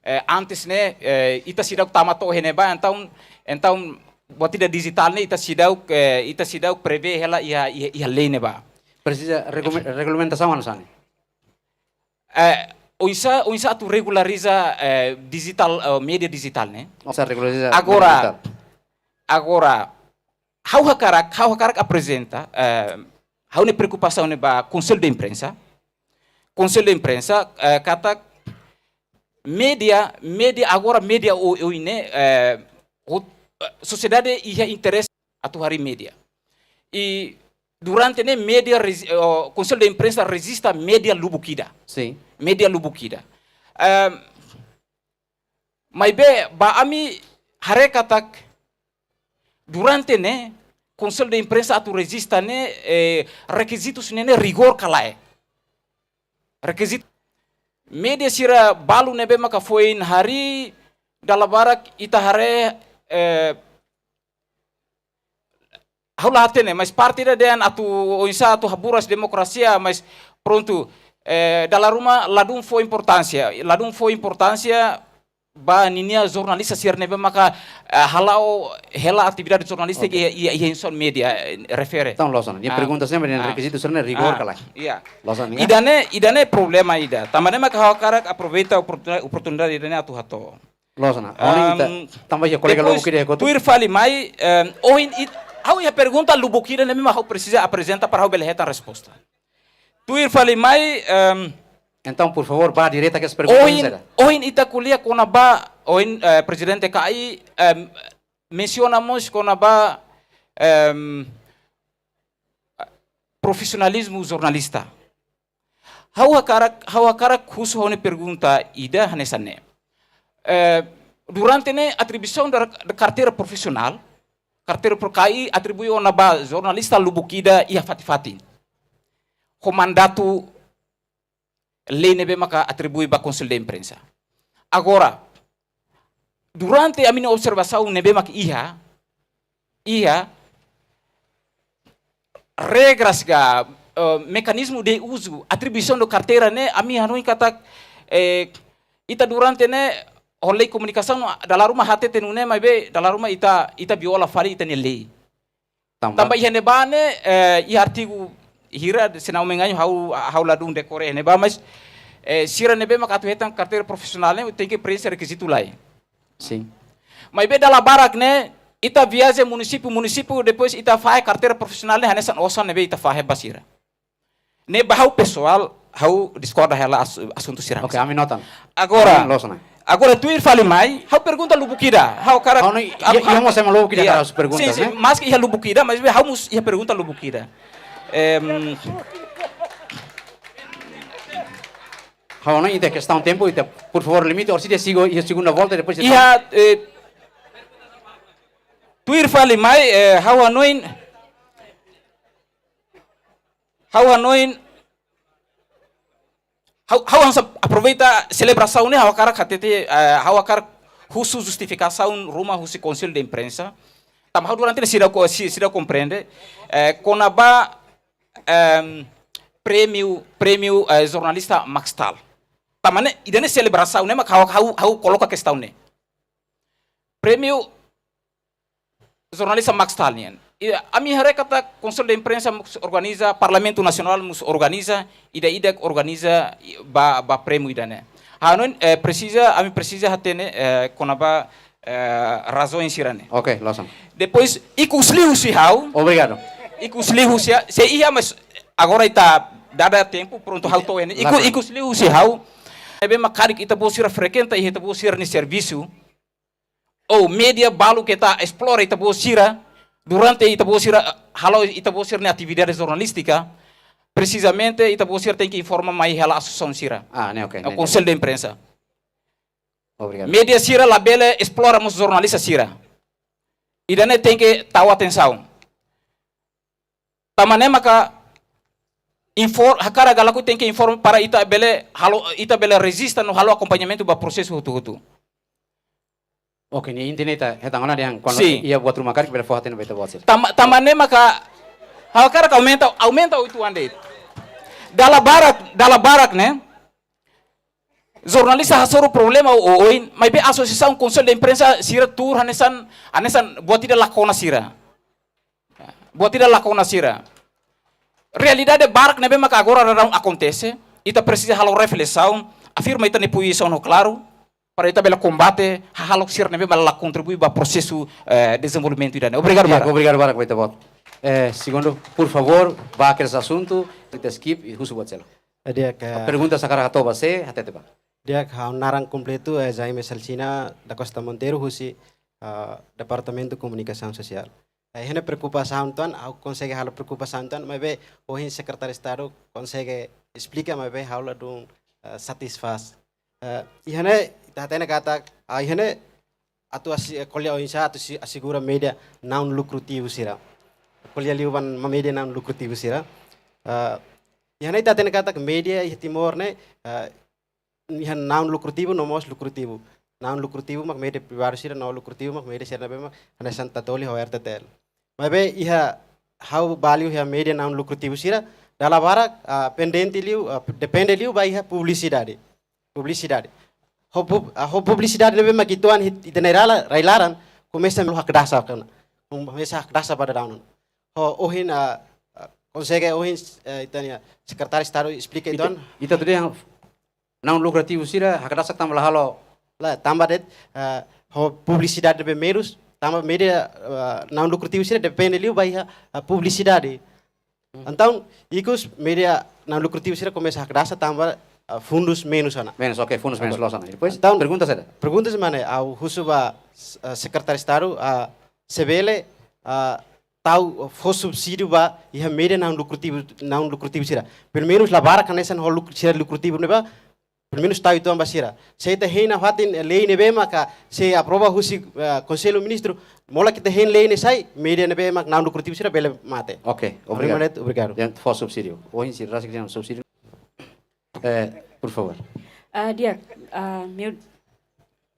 eh, antes ne'e, eh, ita seidauk tama to'o iha ne'ebá, entaun, entaun, buat ida dijitál ne'e ita seidauk, eh, ita seidauk prevee hela iha, iha, iha lei ne'ebá. Presiza regula-, regulamentasaun hanesan ne'e? Eh, oinsá, oinsá atu regulariza, eh, dijitál, eh, média dijitál ne'e? Oinsá regulariza média dijitál? Agora, agora, ha'u hakarak, ha'u hakarak aprezenta, eh, ha'u-nia preokupasaun ne'e ba Konsellu de Imprensa. Konsellu de Imprensa, eh, katak, Média, média agora, média o, o ne'e, eh, o, eh, sosiedade iha interese atu harii média. I durante ne'e média rezi-, eh, o Konsellu de Imprensa rejista média lubuk ida. Sin. Média lubuk ida. Ehm, maibé ba ami haree katak durante ne'e Konsellu de Imprensa atu rejista ne'e, eh, rekizitus ne'e, ne'e rigór ka lae. Rekizitu média sira balu ne'ebé maka foin harii, dala barak ita haree, eh, ha'u la hatene, mas parte ida dehan atu oinsá atu haburas demokrasia, mas prontu, eh, dala ruma ladún fó importánsia, ladún fó importánsia ba ninia jornalista sira ne'ebé maka, eh, hala'o hela atividade jornalístika. Oke. Iha, iha, iha instituisaun média, eh, refere. Entaun, loos ona. Nia, ah, pergunta sempre, ah, rekizitu sira-ne'e rigór, ah, ka lae? Iya. Loos ona, ida-ne'e, ida-ne'e problema ida. Tanba ne'e maka ha'u hakarak aproveita oportuni-, oportunidade ida-ne'e atu hato'o. Loos ona. Ohin ita, am, tanba iha kolega depois, lubuk ida kotu. Tuir fali mai, em, ohin it-, ha'u iha pergunta lubuk ida ne'ebé mak ha'u presiza aprezenta para ha'u bele hetan resposta. Tuir fali mai, em, entaun, por favór, bá direta ke as perguntas. Ohin, ohin ita ko'alia kona-ba, ohin, eh, Prezidente K I, em, mensiona mós kona-ba, em, profisionalizmu jornalista. Ha'u hakarak, ha'u hakarak husu ha'u-nia pergunta ida hanesan ne'e. Eh, durante ne'e atribuisaun da, da karteira profisionál, karteira pro-, K I atribui ona ba jornalista lubuk ida iha fatin-fatin. Ho mandatu lei ne'ebé maka atribui ba Konsellu de Imprensa. Agora, durante ami-nia observasaun ne'ebé maka iha, iha regras ka, eh, mekanizmu de uzu, atribuisaun da karteira ne'e, ami hanoin katak, eh, ita durante ne'e, ho lei komunikasaun, dala ruma hatete nune'e, maibé dala ruma ita, ita viola fali ita-nia lei. Tanba? Tanba iha ne'ebá ne'e, eh, iha artigu hira, se não me engano, ha'u, ha'u ladún dekore iha ne'ebá, mas, eh, sira ne'ebé maka atu hetan karteira profisionál ne'e, tenke preenxe rekizitu lai. Sin. Maibé dala barak ne'e, ita viaja munisípiu, munisípiu, depois ita fahe karteira profisionál ne'e, hanesan osan ne'ebé ita fahe ba sira. Ne'e ba ha'u pesoál, ha'u diskorda hela as-, asuntu sira. Oke, ami nota. Agora, loos ona. Agora tuir fali mai, ha'u pergunta lubuk ida. Ha'u hakarak, ha'u hanoin, ha'u, iha, iha mós ema lubuk ida, iya, hakarak husu pergunta, sin, sin, ne'e? Maski iha lubuk ida, mas ha'u mós iha pergunta lubuk ida. Em, ha'u hanoin ita kestaun tempu, ita, por favór, limite, orsida sigo, iha segunda volta, depois ita. Iha, eh, tuir fali mai, eh, ha'u hanoin, ha'u hanoin, ha'u, ha'u hanesan aproveita selebrasaun ne'e, ha'u hakarak hatete, eh, ha'u hakarak husu justifikasaun ruma husi Konsellu de Imprensa. Tanba ha'u durante ne'e seidauk ko-, sei-, seidauk komprende, eh, kona-ba, em, prémiu, prémiu, eh, jornalista Max Stahl. Tanba ne'e, ida-ne'e selebrasaun ne'e, mak ha'u, ha'u, ha'u koloka kestaun ne'e. Prémiu jornalista Max Stahl nian. I ami haree katak Konsellu de Imprensa mós organiza, Parlamentu Nasionál mós organiza, ida-idak organiza ba, ba prémiu ida-ne'e. Ha'u hanoin, eh, presiza, ami presiza hatene, eh, kona-ba, eh, razaun sira-ne'e. Oke, loos ona. Depois, ikus liu husi ha'u. Obrigadu. Ikus liu husi, se iha, mas agora ita dada tempu, prontu, ha'u to'o iha ne'e. Iku-, loos ona. Ikus liu husi ha'u. Ne'ebé mak karik ita-boot sira frekuenta iha ita-boot sira-nia servisu. Ou média balu ke ita esplora ita-boot sira, durante ita-boot sira, eh, halo ita-boot sira-nia atividade jornalístika, presizamente ita-boot sira tenke informa mai hela asosiasaun sira. Ah, ne'e oke, ne'e, ne'e. Konsellu de Imprensa. Obrigadu. Média sira labele esplora mós jornalista sira. Ida-ne'e tenke tau atensaun. Tanba ne'e maka infor-, hakarak ka lakohi tenke informa para ita bele halo, ita bele rejista no halo akompañamentu ba prosesu hotu-hotu. Oke, ne'e inti ne'e ita hetan ona dehan kuandu, sin, iha buat ruma karik bele fó hatene ba ita-boot sira. Tanba, tanba ne'e maka hakarak aumenta, aumenta uitoan de'it. Dala barak, dala barak ne'e. Jornalista hasoru problema o, o, oin, maibé asosiasaun Konsellu de Imprensa sira tuur hanesan, hanesan buat ida la kona sira. Buat ida la kona sira. Realidade barak ne'ebé maka agora daudaun akontese, ita presiza halo reflesaun, afirma ita-nia pozisaun ho klaru, para ita bele kombate hahalok sira ne'ebé mak la kontribui ba prosesu, eh, dezenvolvimentu ida-ne'e. Obrigadu, iya, barak. Obrigadu barak ba ita-boot. Eh, segundu, por favór, ba kedas asuntu, ita skip i husu buat seluk. Ida ke pergunta sira hakarak hato'o ba sé, hatete bá. Di'ak, ha'u naran kompletu, eh, Jaime Salsina da Costa Monteiro, husi, ah, Departamentu Komunikasaun Sosiál. Eh, iha ne'e preokupasaun tan, ha'u konsege halo preokupasaun tan, maibé ohin Sekretáriu Estadu konsege esplika, maibé ha'u ladún, eh, satisfás. Eh, iha ne'e, ita hatene katak, ah, iha ne'e atu asi-, eh, ko'alia oinsá atu si-, asegura média naun lukrativu sira. Ko'alia liu ba média naun lukrativu sira. Eh, iha ne'e ita hatene katak média iha Timor ne'e, eh, iha naun lukrativu no mós lukrativu. Naun lukrativu mak média privadu sira, naun lukrativu mak média sira ne'ebé mak hanesan Tatoli ho R T T L. Maibé iha ha'u baliu iha média naun lukrativu sira, dala barak, ah, pendente liu, ah, depende liu ba iha publisidade. Publisidade. Ho pub-, ah, ho publisidade ne'ebé mak ita-nia hit-, ita-nia rai la-, rai laran, komesa halo hakdasak ona. Komesa hakdasak ba daudaun. Ho ohin, ah, ah, konsege ohin, eh, ita-nia Sekretáriu Estadu esplika Ita, uitoan. ita tudu yang naun lukrativu sira, hakdasak tanba la halo. La, tanba de'it, eh, ho publisidade ne'ebé menus, tanba média, eh, naun lukrativu sira depende liu ba iha, eh, publisidade. Hmm. Entaun, ikus média naun lukrativu sira komesa hakdasak tanba, eh, fundus menus ona. Menus, oke, fundus menus Agora. loos ona. Depois, Entaun, pergunta saida? Pergunta ida mak ne'e, ha'u husu ba, eh, Sekretáriu Estadu, eh, se bele, eh, tau fó subsídiu ba iha média naun lukrativu, naun lukrativu sira. Pelumenus la barak hanesan ho luk-, sira lukrativu ne'ebá, pelumenus tau uitoan ba sira. Se ita hein nafatin, eh, lei ne'ebé maka sei aprova husi, eh, Konsellu Ministru, molok ita hein lei ne'e sai, média ne'ebé mak naun lukrativu sira bele mate. Oke, Obrigadu. obrigadu. Yang fó subsídiu. Ohin sira rasik yang subsídiu. Eh, por favor. Ah, di'ak, ah, meu,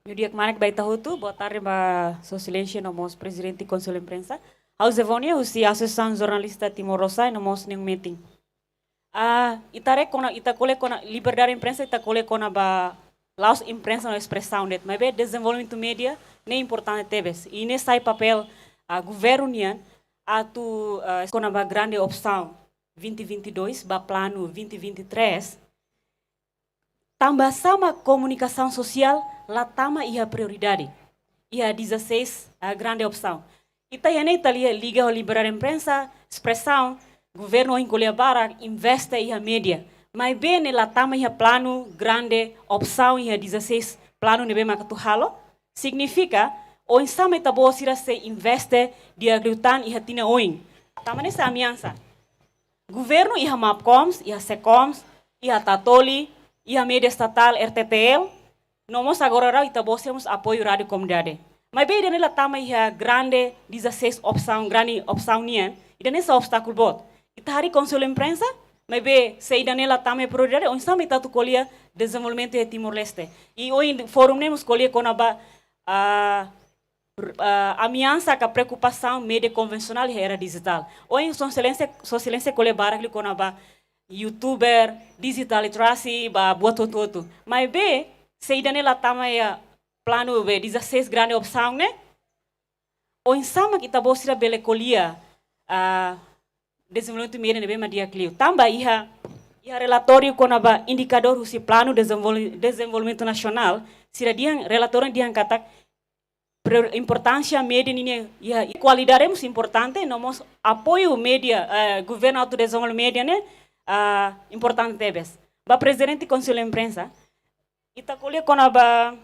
meu di'ak kmanek ba ita hotu, boa tarde ba Sua Exelénsia no mós Prezidente Konsellu Imprensa. Ha'u Zevonia, husi Asosiasaun Jornalista Timor Lorosa'e no mós ninia metin. Ah, ita haree kona, ita ko'alia kona liberdade imprensa, ita ko'alia kona-ba la'ós imprensa no espresaun de'it, maibé dezenvolvimentu média ne'e importante tebes. I ne'e sai papél, ah, governu nian atu, ah, kona-ba grande opsaun vinte vinte e dois ba planu vinte vinte e três, tanba sá mak komunikasaun sosiál la tama iha prioridade iha dezasseis, ah, grande opsaun. Ita iha ne'e ita lia liga ho liberdade imprensa, espresaun, governu ohin ko'alia barak, investe iha média. Maibé ne'e la tama iha planu grande opsaun iha dezasseis planu ne'ebé mak atu halo. Signifika, oinsá mak ita-boot sira sei investe di'ak liután iha tinan oin. Tanba ne'e sai ameasa. Governu iha Mapcoms, iha Secoms, iha Tatoli, iha média estatál R T T L, no mós agora rau ita-boot sira mós apoiu rádiu komunidade. Maibé ida-ne'e la tama iha grande dezasseis opsaun, grande opsaun nian, ida-ne'e sai obstákulu boot. Ita harii Konsellu Imprensa, maibé se ida-ne'e la tama iha prioridade, oinsá mak ita atu ko'alia dezenvolvimentu iha Timor-Leste. I ohin fórum ne'e mós ko'alia kona-ba, ah, ah, ameasa ka preokupasaun média konvensionál iha era dijitál. Ohin Sua Exelénsia, Sua Exelénsia ko'alia barak liu kona-ba youtuber, digital literacy, ba buat hotu-hotu. Maibé, se ida-ne'e la tama iha planu be dezasseis grande opsaun ne'e, oinsá mak ita-boot sira bele ko'alia, ah, dezenvolvimentu média ne'ebé mak di'ak liu. Tanba iha, iha relatóriu kona-ba indikadór husi planu dezenvol-, dezenvolvimentu nasionál, sira dehan, relatóriu dehan katak prior-, importánsia média ninia, iha kualidade mós importante, no mós apoiu média, eh, governu atu dezenvolve média ne'e, ah, importante tebes. Ba Prezidente Konsellu Imprensa, ita ko'alia kona-ba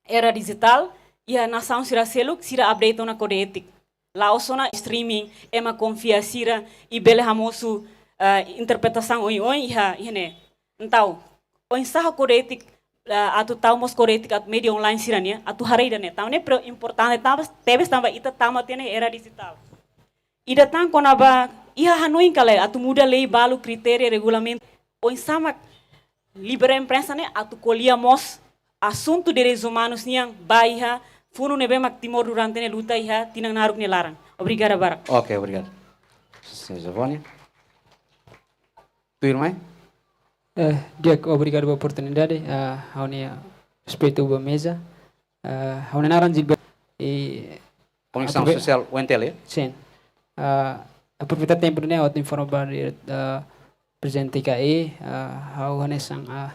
era dijitál, iha nasaun sira seluk, sira update ona kóde étika. La'ós ona streaming, ema konfia sira, i bele hamosu, eh, interpretasaun oioin iha, iha ne'e. Entaun, oinsá ho kóde étika, eh, atu tau mós kóde étika atu média online sira-nian, atu haree ida-ne'e. Tanba ne'e pre-, importante tanba, tebes tanba ita tama tiha ona era dijitál. Ida tan kona-ba, iha hanoin ka lae, atu muda lei balu, kritéria, regulamentu. Oinsá mak liberdade imprensa ne'e atu ko'alia mós asuntu direitus umanus nian ba iha funu ne'ebé mak Timor durante ne'e luta iha tinan naruk nia laran. Obrigada barak. Oke, obrigadu. Señór Zevonia. Tuirmai? Eh, di'ak, obrigadu ba oportunidade. Ah, ha'u-nia respeitu ba meza. Ah, ha'u-nia naran Gilberto. I Komunikasaun aprove- Sosiál U N T L, ya? Sin. Ah, aproveita tempu ne'e atu informa ba, ah, Prezidente K E, ah, ha'u hanesan, ah,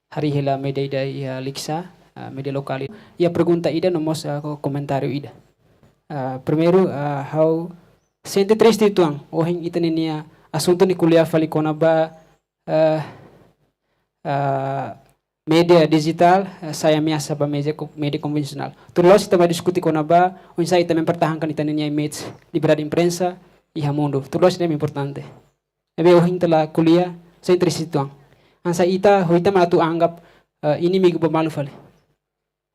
harii hela média ida iha Likisá, ah, média lokál. Iha pergunta ida no mós, ah, ko-, komentáriu ida. Ah, primeiru, ah, ha'u sente triste uitoan, ohin ita ninia asuntu ne'e ko'alia fali kona-ba, ah, ah, Média dijitál, eh, sai ameasa ba média ko-, média konvensionál. Tuir loloos ita mai diskute kona-ba oinsá ita mempertahankan ita-nia image liberdade imprensa iha mundu. Tuir loloos ne'e importante. Ne'ebé ohin ita la ko'alia, sentri situan. Hanesan ita, ho ita mak atu anggap, eh, inimigu ba malu fali.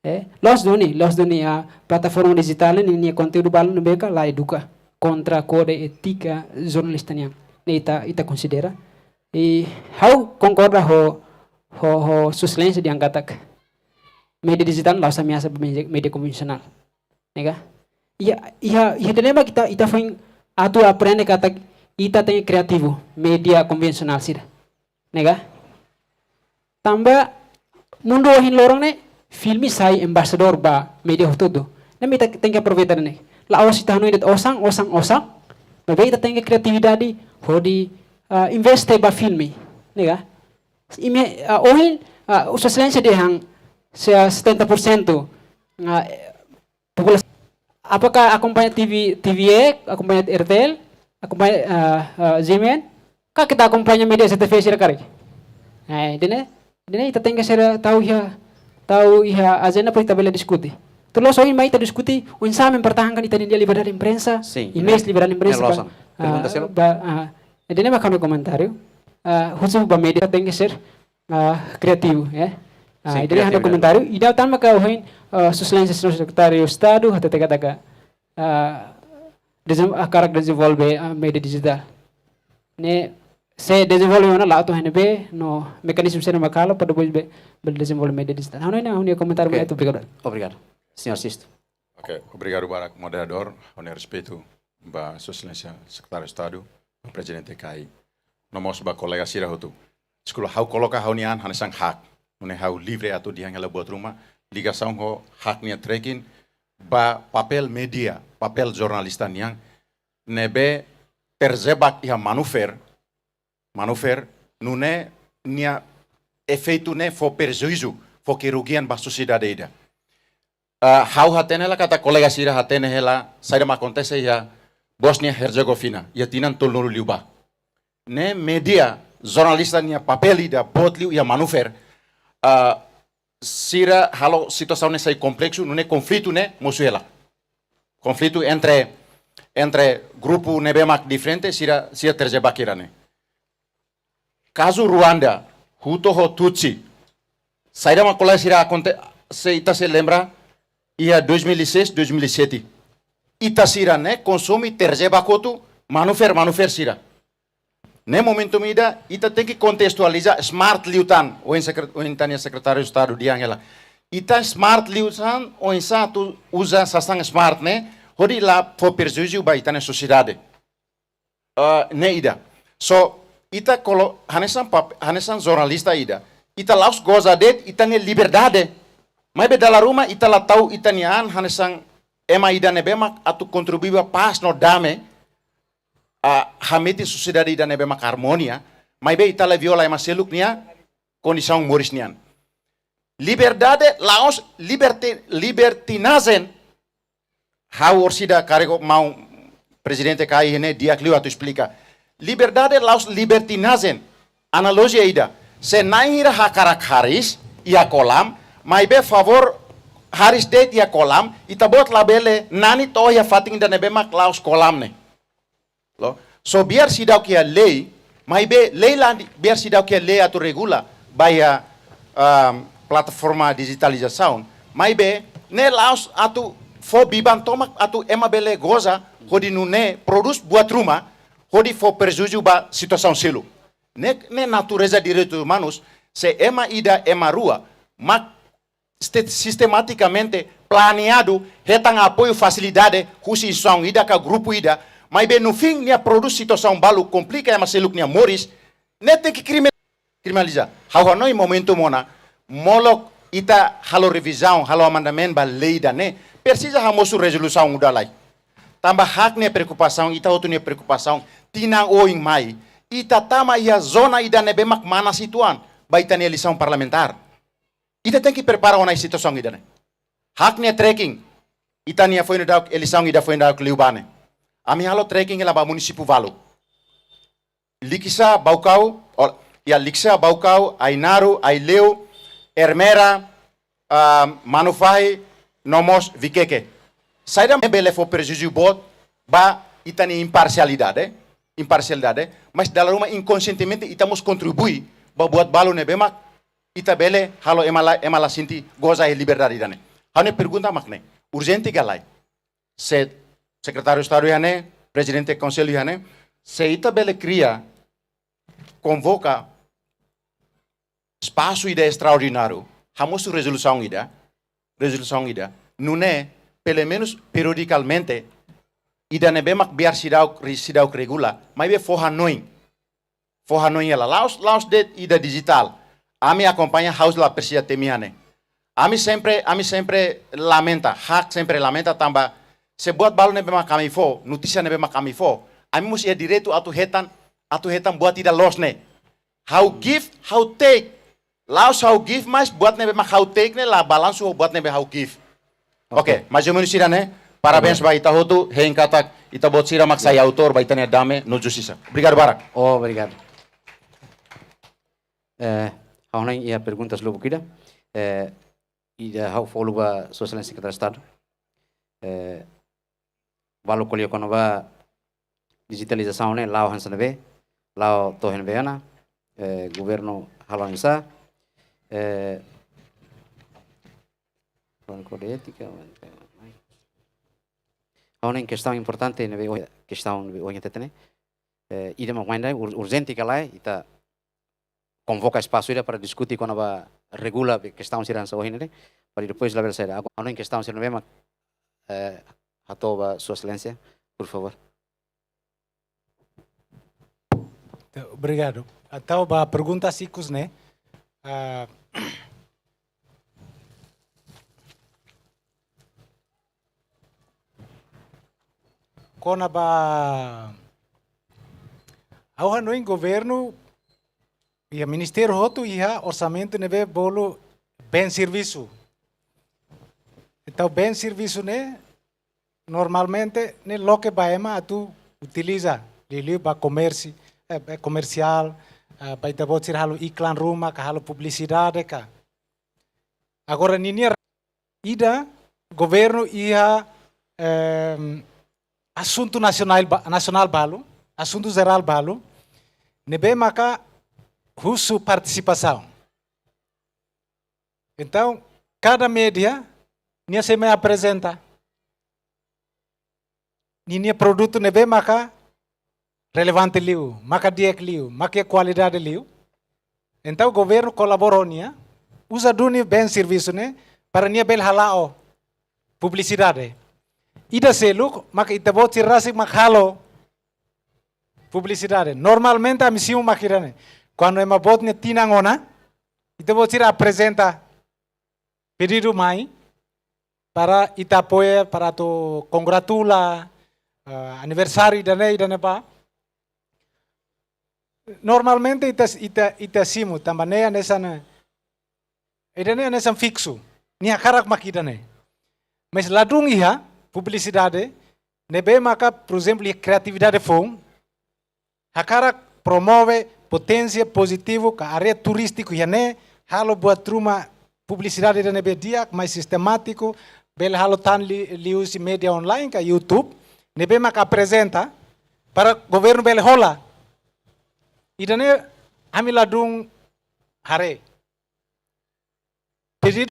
Eh, loos duni, loos duni, ah, plataforma dijitál ne'e nia konteúdu balu ne'ebé ka la eduka kontra kóde étika jornalista nian. Ne'e ita, ita konsidera. I ha'u konkorda ho, ho, ho Sua Exelénsia dehan katak média dijitál la'ós ameasa ba média, média konvensionál. Ne'e ka? Iha, iha, iha dilema ita, ita foin atu aprende katak ita tenke kriativu, média konvensionál sira. Ne'e ka? Tanba mundu ohin loron ne'e, filme sai embaixadór ba média hotu-hotu. Ne'e mak ita tenke aproveita ne'e. La'ós ita hanoin de'it osan, osan, osan. Maibé ita tenke kriatividade hodi, ah, investe ba filme. Ne'e ka? Imi, ah, ohin, ah, Sua Exelénsia dehan se setenta por cento, ah, populasaun. Apakah akompaña T V, T V E, akompaña R T L, akompaña, ah, ah, G M N, ka ita akompaña média S T V sira karik? Eh, ida-ne'e, ida-ne'e ita tenke ser tau iha, tau iha ajenda para ita bele diskute. Tuir loloos ohin mai ita diskute, oinsá mempertahankan ita-nia liberdade imprensa, Sin, image ida-ne'e, liberdade imprensa ida-ne'e ba, loos ona. Pergunta ah, seluk? Ba, ah, ida-ne'e mak ha'u-nia komentáriu. Ah, husu ba média tenke ser, ah, kriativu, ya. Ah, Sin, ida-ne'e ha'u-nia kriatividade. Komentáriu, ida tan maka ohin, ah, Sua Exelénsia Señór Sekretáriu Estadu, hatete katak, ah, dezem-, ah, hakarak dezenvolve, ah, média dijitál. Ne'e, se dezenvolve ona la atu hene be, no mekanizmu sira mak halo, para depois be, bele dezenvolve média dijitál. Ha'u-nia, ha'u-nia komentáriu Ok. Mak ne'e, obrigadu. Obrigadu. Señór Sisto. Ok, obrigadu barak moderadór, ha'u-nia respeitu ba Sua Exelénsia Sekretáriu Estadu, Prezidente K I. No mós ba kolega sira hotu. Deskulpa, ha'u koloka ha'u-nia an hanesan hak. Nune'e ha'u livre atu dehan hela buat ruma, ligasaun ho hak nia trekking, ba papél média, papél jornalista nian, ne'ebé terjebak iha manuver, manuver, nune'e nia efeitu ne'e fó prejuízu, fó kerugian ba sosiedade ida. Ah, ha'u hatene hela katak kolega sira hatene hela, saida mak akontese iha Bósnia Herzegovina, iha tinan tolunulu liubá. Ne'e média, jornalista nia papél ida boot liu iha manuver, ah, sira halo situasaun ne'e sai kompleksu, nune'e konflitu ne'e mosu hela. Konflitu entre, entre grupu ne'ebé mak diferente, sira, sira terjebak iha ne'e. Kazu Ruanda, Hutu ho Tutsi. Saida mak kolega sira akonte-, se ita sei lembra, iha dois mil e seis, dois mil e sete. Ita sira ne'e konsume terjebak hotu manuver, manuver sira. Ne'e momentu ida, ita tenke kontestualiza smart liután, ohin sekre-, ohin ita-nia Sekretáriu Estadu dehan hela. Ita smart liután, oinsá atu uza sasán smart ne'e, hodi la fó prejuízu ba ita-nia sosiedade. Ah, ne'e ida. So, ita kolo-, hanesan pap-, hanesan jornalista ida, ita la'ós goza de'it ita-nia liberdade. Maibé dala ruma ita la tau ita-nia an hanesan ema ida ne'ebé mak atu kontribui ba pás no dame, ah, hametin sosiedade ida ne'ebé mak armonia, maibé ita la viola ema seluk nia kondisaun moris nian. Liberdade la'ós liberti-, libertinajen, ha'u orsida karik maun Prezidente K I ne'e di'ak liu atu esplika. Liberdade la'ós libertinajen. Analojia ida. Se na'in hira hakarak hariis iha kolam, maibé favór hariis de'it iha kolam, ita-boot labele nani to'o iha fatin ida ne'ebé mak la'ós kolam ne'e. Loos? So biar seidauk iha lei, maibé lei la di-, biar seidauk iha lei atu regula ba iha, ahm, plataforma dijitalizasaun. Maibé ne'e la'ós atu fó biban tomak atu ema bele goza hodi nune'e prodús buat ruma hodi fó prejuízu ba situasaun seluk. Ne'e, ne'e natureza direitus umanus, se ema ida, ema rua mak siste-, sistematikamente planeadu, hetan apoiu, fasilidade husi instituisaun ida ka grupu ida, maibé no fin nia prodús situasaun balu, komplika ema seluk nia moris, ne'e tenke krime-, kriminaliza. Ha'u hanoin momentu mós ona, molok ita halo revizaun, halo amendamentu ba lei ida-ne'e, presiza hamosu rezolusaun ida lai. Tanba ha'u-nia preokupasaun, ita hotu nia preokupasaun, tinan oin mai, ita tama iha zona ida ne'ebé mak manas uitoan ba ita-nia eleisaun parlamentár. Ita tenke prepara ona situasaun ida-ne'e. Ha'u-nia trekking, ita-nia foin daudauk, eleisaun ida foin daudauk liubá ne'e. Ami halo trekking hela ba munisípiu balu. Likisá, Baucau, o, ya, Likisá, Baucau, Ainaro, Aileu, Ermera, ah, Manufahi, no mós Viqueque. Saida mak bele fó prejuízu boot ba ita-nia imparsialidade, imparsialidade, mas dala ruma inkonsientemente ita mós kontribui ba buat balu ne'ebé mak ita bele halo ema la, ema la sente goza iha liberdade ida-ne'e. Ha'u-nia pergunta mak ne'e, urjente ka lae? Se Sekretáriu Estadu iha ne'e, Prezidente Konsellu iha ne'e, se ita bele kria, konvoka espasu ida estraordináriu, hamosu rezolusaun ida, rezolusaun ida, nune'e, pelumenus periodikamente, ida ne'ebé mak biar seidauk, re-, seidauk regula, maibé fó hanoin, fó hanoin hela, la'ós, la'ós de'it ida dijitál. Ami akompaña, ha'u la presiza temi iha ne'e. Ami sempre, ami sempre lamenta, ha'u sempre lamenta tanba, se buat balu ne'ebé mak ami fó, notísia ne'ebé mak ami fó, ami mós iha direitu atu hetan, atu hetan buat ida loos ne'e. Ha'u give, ha'u take. La'ós ha'u give, mas buat ne'ebé mak ha'u take ne'e la balansu ho buat ne'ebé ha'u give. Oke. Oke, mais ou menus sira-ne'e. Parabéns. Oke. Ba ita hotu, hein katak ita-boot sira mak sai, ya, autór ba ita-nia dame no justisa. Obrigadu barak. Oh, obrigadu. Eh, ha'u hanoin iha perguntas lubuk ida. Eh, ida ha'u fó ba Sua Exelénsia Sekretáriu Estadu. Eh, balu ko'alia kona-ba dijitalizasaun ne'e la'o hanesan ne'ebé, la'o to'o iha ne'ebé ona, eh, governu halo oinsá, eh, kódigu étika, ha'u hanoin kestaun importante ne'ebé, kestaun ne'ebé ohin hatete ne'e, eh, ida mak mai ida ur-, urjente ka lae, ita konvoka espasu ida para diskute kona-ba regula be kestaun sira hanesan ohin ne'e, para depois labele saida. Agora, ha'u hanoin kestaun sira ne'ebé mak, eh, hato'o ba Sua Exelénsia, por favor. Obrigadu. Entaun, ba perguntas ikus ne'e, ah, kona-ba, ha'u hanoin governu iha ministériu hotu iha orsamentu ne'ebé bolu bens servisu. Entaun, bens servisu ne'e normalmente ne'e loke ba ema atu utiliza, liuliu ba komérsiu, eh, eh, komersiál, eh, ba ita-boot sira halo iklan ruma ka halo publisidade ka. Agora, ninia ida, governu iha, em, asuntu nasionál ba-, nasionál balu, asuntu jerál balu, ne'ebé maka husu partisipasaun. Entaun, kada média, nia sei mai aprezenta ninia produtu ne'ebé maka relevante liu, maka di'ak liu, maka kualidade liu. Entaun, governu kolabora ho nia, uza duni bens servisu ne'e, para nia bele hala'o publisidade. Ida seluk, maka ita-boot sira rasik mak halo publisidade. Normalmente, ami simu mak ida-ne'e. Kuandu ema boot nia tinan ona, ita-boot sira aprezenta pedidu mai, para ita apoia, para atu kongratula, eh, aniversáriu ida-ne'e, ida-ne'ebá. Normalmente ita, ita, ita simu, tanba ne'e hanesan, ida-ne'e hanesan fiksu. Nia hakarak mak ida-ne'e. Mas ladún iha publisidade ne'ebé maka, por ezemplu, iha kriatividade foun, hakarak promove, potensia pozitivu ka área turístiku iha ne'e, halo buat ruma publisidade ida ne'ebé di'ak, mais sistemátiku, bele halo tan li-, liuhusi média online ka YouTube, ne'ebé maka aprezenta para governu bele hola. Ida-ne'e ami ladún haree. Pedidu,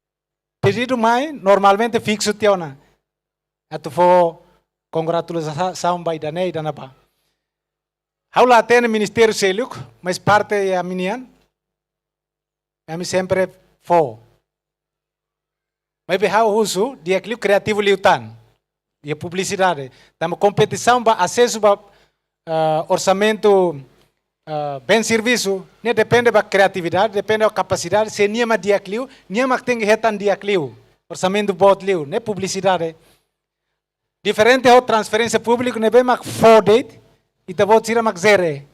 pedidu mai normalmente fiksu tiha ona. Atu fó kongratulasaun ba ida-ne'e, ida-ne'ebá. Ha'u la hatene ministériu seluk, mas parte iha ami-nian, ami sempre fó. Maibé ha'u husu, di'ak liu, kriativu liután. Iha publisidade. Tanba kompetisaun ba asesu ba, ah, orsamentu, ah, bens servisu, ne'e depende ba kriatividade, depende ba kapasidade, se nia mak di'ak liu, nia mak tenke hetan di'ak liu. Orsamentu boot liu, ne'e publisidade. Diferente ho transferénsia públiku, ne'ebé mak fó de'it, ita-boot sira mak jere.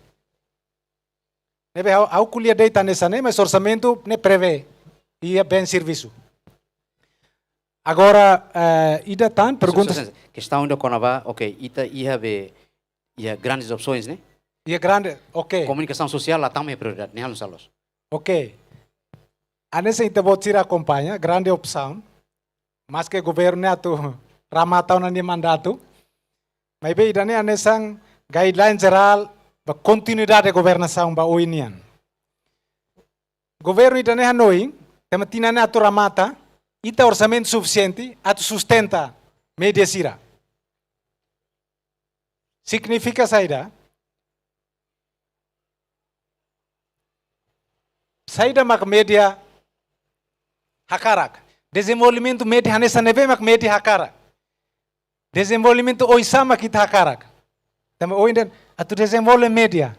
Ne'ebé ha'u, ha'u ko'alia de'it hanesan ne'e, mas orsamentu ne'e prevee iha bens servisu. Agora, eh, ida tan pergunta. Kestaun ida kona-ba, oke, ita iha be, iha grandes opsoens, ne'e? Iha grande, oke. Komunikasaun sosiál la tama iha prioridade, ne'e halo salos. Oke. hanesan ita-boot sira akompaña, grande opsaun, maske governu ne'e atu remata ona nia mandatu, maibé ida-ne'e hanesan guideline jerál ba kontinuidade governasaun ba oin nian. Governu ida-ne'e hanoin, tanba tinan ne'e atu remata, ita orsamentu sufisiente atu sustenta média sira. Signifika saida? Saida mak média hakarak? Dezenvolvimentu média hanesan ne'ebé mak média hakarak? Dezenvolvimentu oinsá mak ita hakarak? Tanba ohin dehan atu dezenvolve média.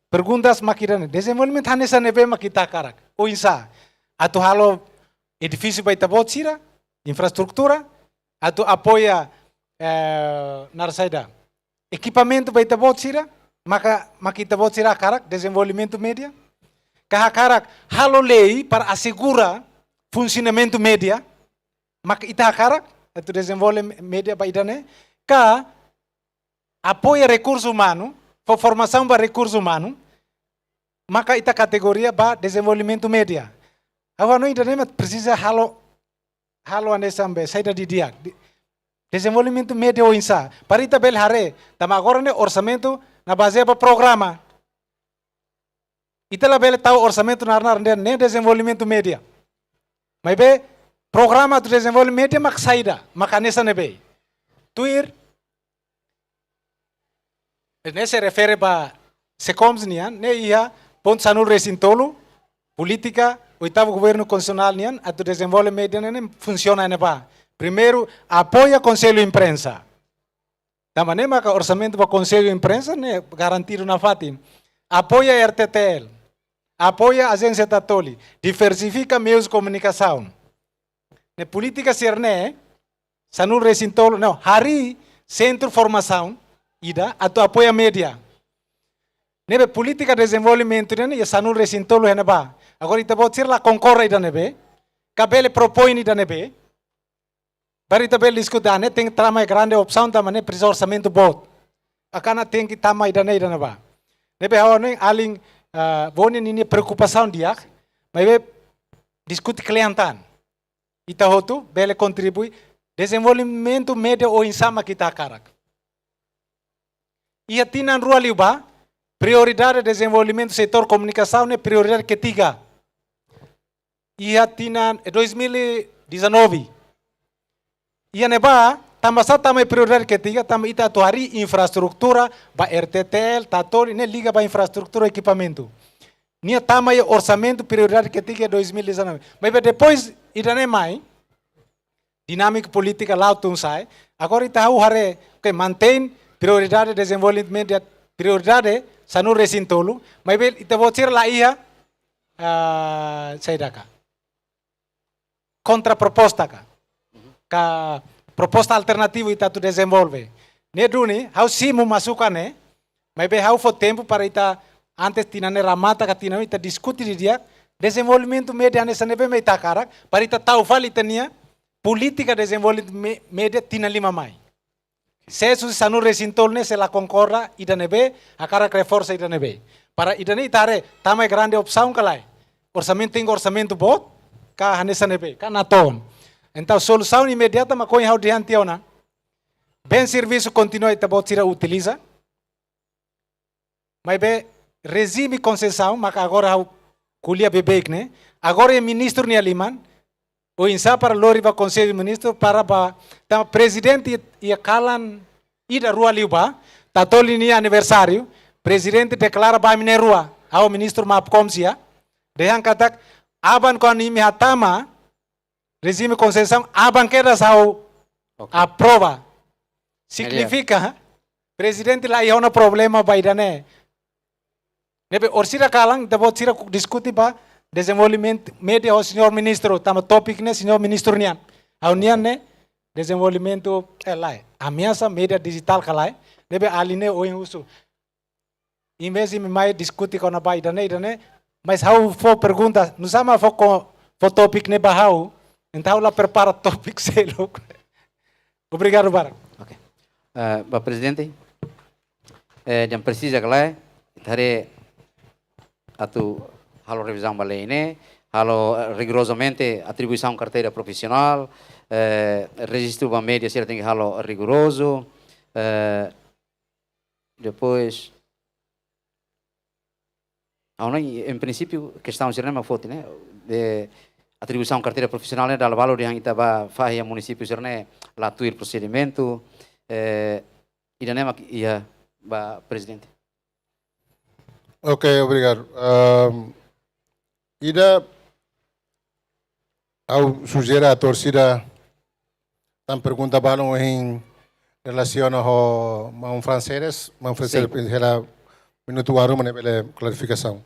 Perguntas mak ida-ne'e. Dezenvolvimentu hanesan ne'ebé mak ita hakarak? Oinsá? Atu halo edifísiu ba ita-boot sira, infraestrutura, atu apoia, eh, naran saida, ekipamentu ba ita-boot sira, maka, maka ita-boot sira hakarak dezenvolvimentu média? Ka hakarak halo lei para asegura funsionamentu média, maka ita hakarak atu dezenvolve média ba ida-ne'e? Ka apoia rekursu umanu, fó formasaun ba rekursu umanu, maka ita kategoria ba dezenvolvimentu média? Ha'u hanoin ida-ne'e mak presiza halo, halo hanesan be saida didi'ak. De-, dezenvolvimentu média oinsá? Para ita bele haree, tanba agora ne'e orsamentu ne'e bazeia ba programa. Ita labele tau orsamentu narnar ne'e, ne'e dezenvolvimentu média. Maibé programa atu dezenvolve média mak saida, mak hanesan ne'ebé? Tuir, ne'e sei refere ba SEKOMS nian, ne'e iha pontu sanulu-resin-tolu, polítika oitavu governu konstitusionál nian, atu dezenvolve média ne'e, ne'e funsiona ne'ebá. Primeiru, apoia Konsellu Imprensa. Tanba ne'e maka orsamentu ba Konsellu Imprensa ne'e garantidu nafatin. Apoia R T T L. Apoia Ajénsia Tatoli. Diversifika meius komunikasaun. Ne'e polítika sira-ne'e, sanulu-resin-tolu, no, harii sentru formasaun ida atu apoia média. Ne'ebé polítika dezenvolvimentu ne'e, iha sanulu-resin-tolu iha ne'ebá. Agora ita-boot sira la konkorda ida-ne'ebé, ka bele propoin ida-ne'ebé. Para ita bele diskuti, ah, ne'e tenke tama iha grande opsaun, tanba ne'e presiza orsamentu boot. Ka ne'e tenke tama ida-ne'e, ida-ne'ebá. Ne'ebé ha'u hanoin alin, ah, Boni ninia preokupasaun di'ak, maibé diskuti kle'an tan. Ita hotu bele kontribui, dezenvolvimentu média oinsá mak ita hakarak? Iha tinan rua liubá, prioridade dezenvolvimentu setór komunikasaun ne'e prioridade ketiga. Iha tinan, eh, dois mil e dezanove. Iha ne'ebá, tanbasá tama iha prioridade ketiga? Tanba ita atu harii infraestrutura ba R T T L, Tatoli, ne'e liga ba infraestrutura, ekipamentu. Nia tama iha orsamentu prioridade ketiga dois mil e dezanove. Maibé depois ida-ne'e mai, dinámika polítika la'o tun sa'e. Agora ita ha'u haree, oke, mantein prioridade dezenvolvimentu média, prioridade sanulu-resin-tolu, maibé ita-boot sira la iha, ah, saida ka, kontraproposta ka, ka proposta alternativu ita atu dezenvolve. Ne'e duni, ha'u simu masukan ne'e, maibé ha'u fó tempu para ita, antes tinan ne'e remata ka tinan ita diskuti didi'ak, dezenvolvimentu média hanesan ne'ebé mak ita hakarak, para ita tau fali ita-nia polítika dezenvolvimentu mé-, média tinan lima mai. Se husi sanulu-resin-tolu ne'e sei la konkorda ida-ne'ebé, hakarak reforsa ida-ne'ebé. Para ida-ne'e ita haree, tama iha grande opsaun ka lae? Orsamentu tenke orsamentu boot, ka hanesan ne'ebé, ka natoon. Entaun solusaun imediata mak ohin ha'u dehan tiha ona. Bens servisu kontinua ita-boot sira utiliza. Maibé rejime konsesaun, maka agora ha'u ko'alia beibeik ne'e. Agora iha ministru nia liman, oinsá para lori ba Konsellu Ministru para ba, tanba prezidente iha kalan ida rua liubá, Tatoli nia aniversáriu, prezidente deklara ba ami na'in-rua, ha'u ho ministru MAPKOM sira, dehan katak, aban kuandu imi hatama rejime konsesaun, aban kedas ha'u, oke, aprova. Signifika, prezidente la iha ona problema ba ida-ne'e. Ne'ebé orsida kalan, ita-boot sira diskuti ba dezenvolvimentu média ho señór ministru, tanba tópiku ne'e señór ministru nian. Ha'u-nian ne'e dezenvolvimentu, eh, lae, ameasa média dijitál ka lae. Ne'ebé alin ne'e ohin husu. Em vez de imi mai diskuti kona-ba ida-ne'e, ida-ne'e, mas ha'u fó pergunta, nusá mak fó ko-, fó tópiku ne'e ba ha'u, entaun ha'u la prepara tópiku seluk. Obrigadu barak. Oke. Eh, ba Prezidente, eh, dehan presiza ka lae, ita haree atu halo revizaun ba lei ne'e, halo, eh, rigorozamente atribuisaun karteira profisionál, eh, rejistu ba média sira tenke halo rigorozu, eh, depois, ah, ne'e, em princípio, kestaun sira-ne'e mak foti, ne'e? De atribuisaun karteira profisionál ne'e dala balu dehan ita bá fahe iha munisípiu sira-ne'e la tuir prosedimentu, eh, ida-ne'e mak iha ba prezidente. Ok, obrigadu. Ahm, ida, ha'u sujere atu sira tan pergunta balun ohin relasiona ho maun Franceres, maun Franceres Sin. Hela minutu balu mak ne'e bele klarifikasaun.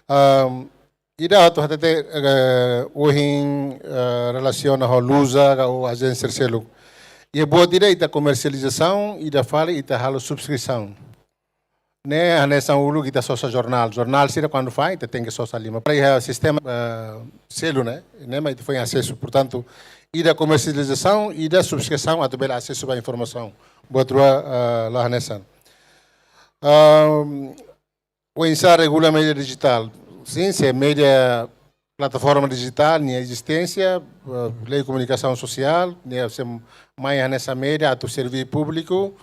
Ahm, ida atu hatete, eh, ohin, eh, relasiona ho Luza ka ou ajénsia seluk. Iha buat ida ita komersializasaun, ida fali ita halo subskrisaun. Ne'e hanesan uluk ita sosa jornál. Jornál sira kuandu fa'an, ita tenke sosa liman. Para iha sistema, eh, selu, ne'e? Ne'e mak ita foin asesu. Portantu, ida komersializasaun, ida subskrisaun atu bele asesu ba informasaun. Buat rua, eh, la hanesan. Ahm, oinsá regula média dijitál. Sin, se média plataforma dijitál, nia ezisténsia, eh, lei komunikasaun sosiál, nia se mai hanesan média atu serví públiku,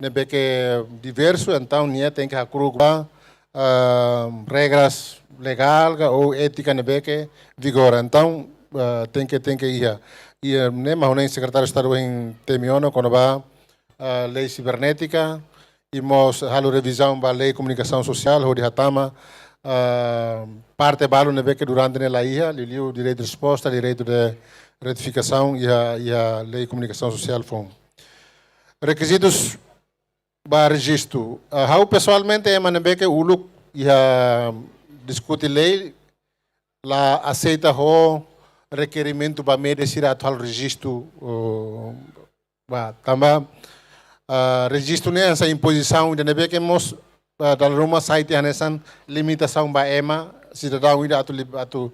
ne'ebé ke diversu, entaun nia tenke hakru'uk ba, ah, regras legál ka ou étika ne'ebé ke vigora. Entaun, ah, tenke, tenke iha. I, eh, ne'e mak ha'u-nia sekretáriu Estadu ohin temi ona kona-ba, ah, lei sibernétika, i mós halo revizaun ba lei komunikasaun sosiál, hodi hatama, ah, parte balu ne'ebé ke durante ne'e la iha, liuliu direitu de resposta, direitu de retifikasaun, iha, iha lei komunikasaun sosiál foun. Rekizitus ba rejistu. Ah, ha'u pesoalmente ema ne'ebé ke uluk iha diskute lei, la aseita ho rekerimentu ba média sira atu halo rejistu, oh, ba, tanba, ah, rejistu ne'e hanesan impozisaun ida ne'ebé ke mós, ah, dala ruma sai tiha hanesan limitasaun ba ema, sidadaun ida atu lib-, atu,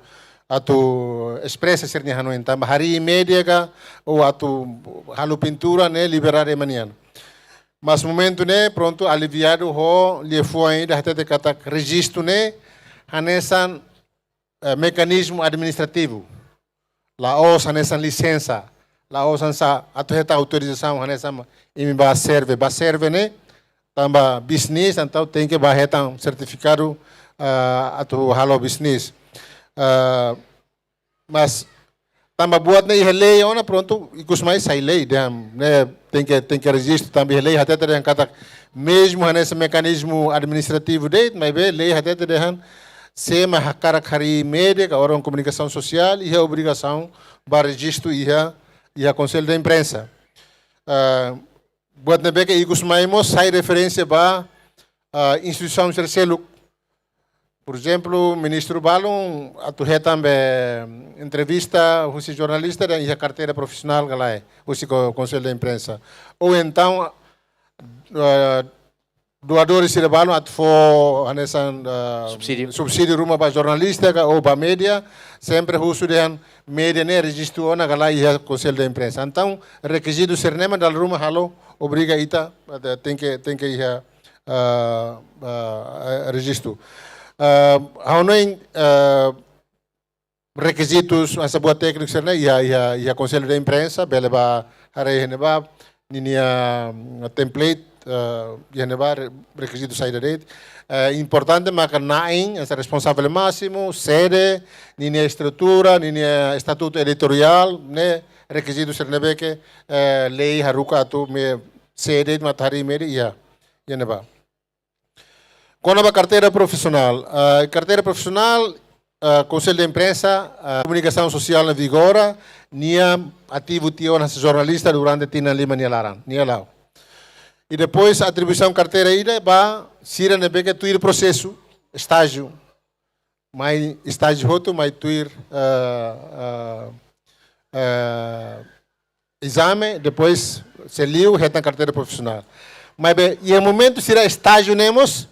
atu espresa sira-nia hanoin. Tanba harii média ka, ou atu halo pintura ne'e liberdade ema nian. Mas momentu ne'e, prontu, aliviadu ho liafuan ida hatete katak rejistu ne'e hanesan, eh, mekanizmu administrativu. La'ós hanesan lisensa, la'ós hanesan atu hetan autorizasaun hanesan imi bá serve, bá serve ne'e, tanba bisnis, entaun tenke bá hetan sertifikadu, ah, atu halo bisnis. Ah, mas tanba buat ne'e iha lei ona, prontu, ikus mai sai lei, dehan, ne'e, tenke, tenke rejistu tanba iha lei, hatete dehan katak, mezmu hanesan mekanizmu administrativu de'it, maibé lei hatete dehan, se ema hakarak harii média ka órgaun komunikasaun sosiál, iha obrigasaun ba rejistu iha, iha Konsellu de Imprensa. Ah, buat ne'ebé ke ikus mai mós sai referénsia ba, ah, instituisaun sira seluk. Por ezemplu, ministru balun atu hetan be entrevista husi jornalista dehan iha karteira profisionál ka lae, husi ko-, Konsellu de Imprensa. Ou entaun, ah, doadores sira balun atu fó hanesan, ah, subsídiu. Subsídiu ruma ba jornalista ka ou ba média, sempre husu dehan média ne'e rejistu ona ka lae iha Konsellu de Imprensa. Entaun, rekizitu sira-ne'e mak dala ruma halo obriga ita, ah, tenke, tenke iha, ah, ah, rejistu. Ah, ha'u hanoin, ah, rekizitus, hanesan buat tékniku sira-ne'e, iha, iha, iha Konsellu de Imprensa, bele bá haree iha ne'ebá, ninia, mm, template, eh, iha ne'ebá, re-, rekizitu saida de'it. Eh, importante maka na'in, hanesan responsavel másimu, sede, ninia estrutura, ninia estatutu editoriál, ne'e, rekizitu sira ne'ebé ke, eh, lei haruka atu média, sede, mak atu harii média, iha, iha ne'ebá. Kona-ba karteira profisionál. Ah, karteira profisionál, ah, Konsellu de Imprensa, ah, komunikasaun sosiál ne'e vigora, nia ativu tiha ona hanesan jornalista durante tinan lima nia laran, nia la'o. I depois atribuisaun karteira ida ba sira ne'ebé ke tuir prosesu, estájiu. Mai estájiu hotu, mai tuir, ah, ah, ah, ezame, depois se liu hetan karteira profisionál. Maibé, iha momentu sira estájiu ne'e mós,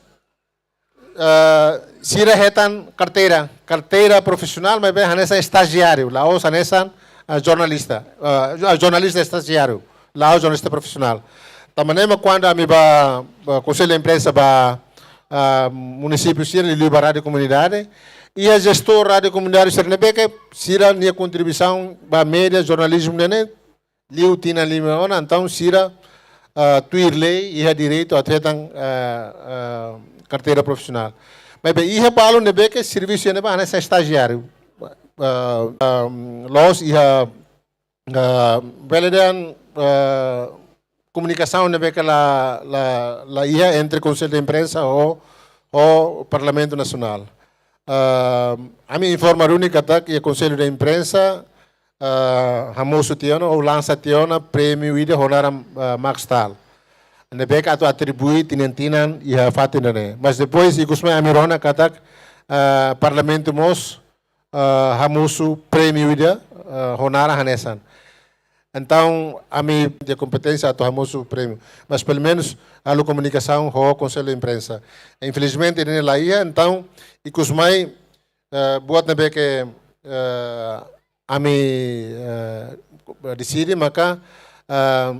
ah, sira hetan karteira, karteira profisionál, maibé hanesan estajiáriu, la'ós hanesan, ah, jornalista, ah, jo-, jornalista estajiáriu, la'ós jornalista profisionál. Tanba ne'e mak kuandu ami bá, bá Konsellu de Imprensa bá, ah, munisípiu sira, liuliu ba rádiu komunidade, iha jestór rádiu komunitáriu sira ne'ebé ke sira-nia kontribuisaun ba média, jornalizmu ne'e, liu tinan lima ona, entaun sira, ah, tuir lei iha direitu atu hetan, ah, ah, karteira profisionál. Maibé iha balu ne'ebé ke servisu iha ne'ebá hanesan estajiáriu. Ah, ah, loos iha, ah, bele dehan, ah, komunikasaun ne'ebé ke la, la, la iha entre Konsellu de Imprensa ho, ho Parlamentu Nasionál. Ah, ami informa duni katak iha Konsellu de Imprensa, ah, hamosu tiha ona ou lansa tiha ona prémiu ida ho naran, ah, Max Stahl. Ne'ebé ke atu atribui tinan-tinan iha fatin ida-ne'e. Mas depois, ikus mai ami rona katak, ah, Parlamentu mós, ah, hamosu prémiu ida, ah, ho naran hanesan. Entaun, ami iha kompeténsia atu hamosu prémiu. Mas, pelumenus, halo komunikasaun ho Konsellu de Imprensa. Infelizmente, ida-ne'e la iha, entaun, ikus mai, eh, buat ne'ebé ke, eh, ami, eh, deside maka, eh,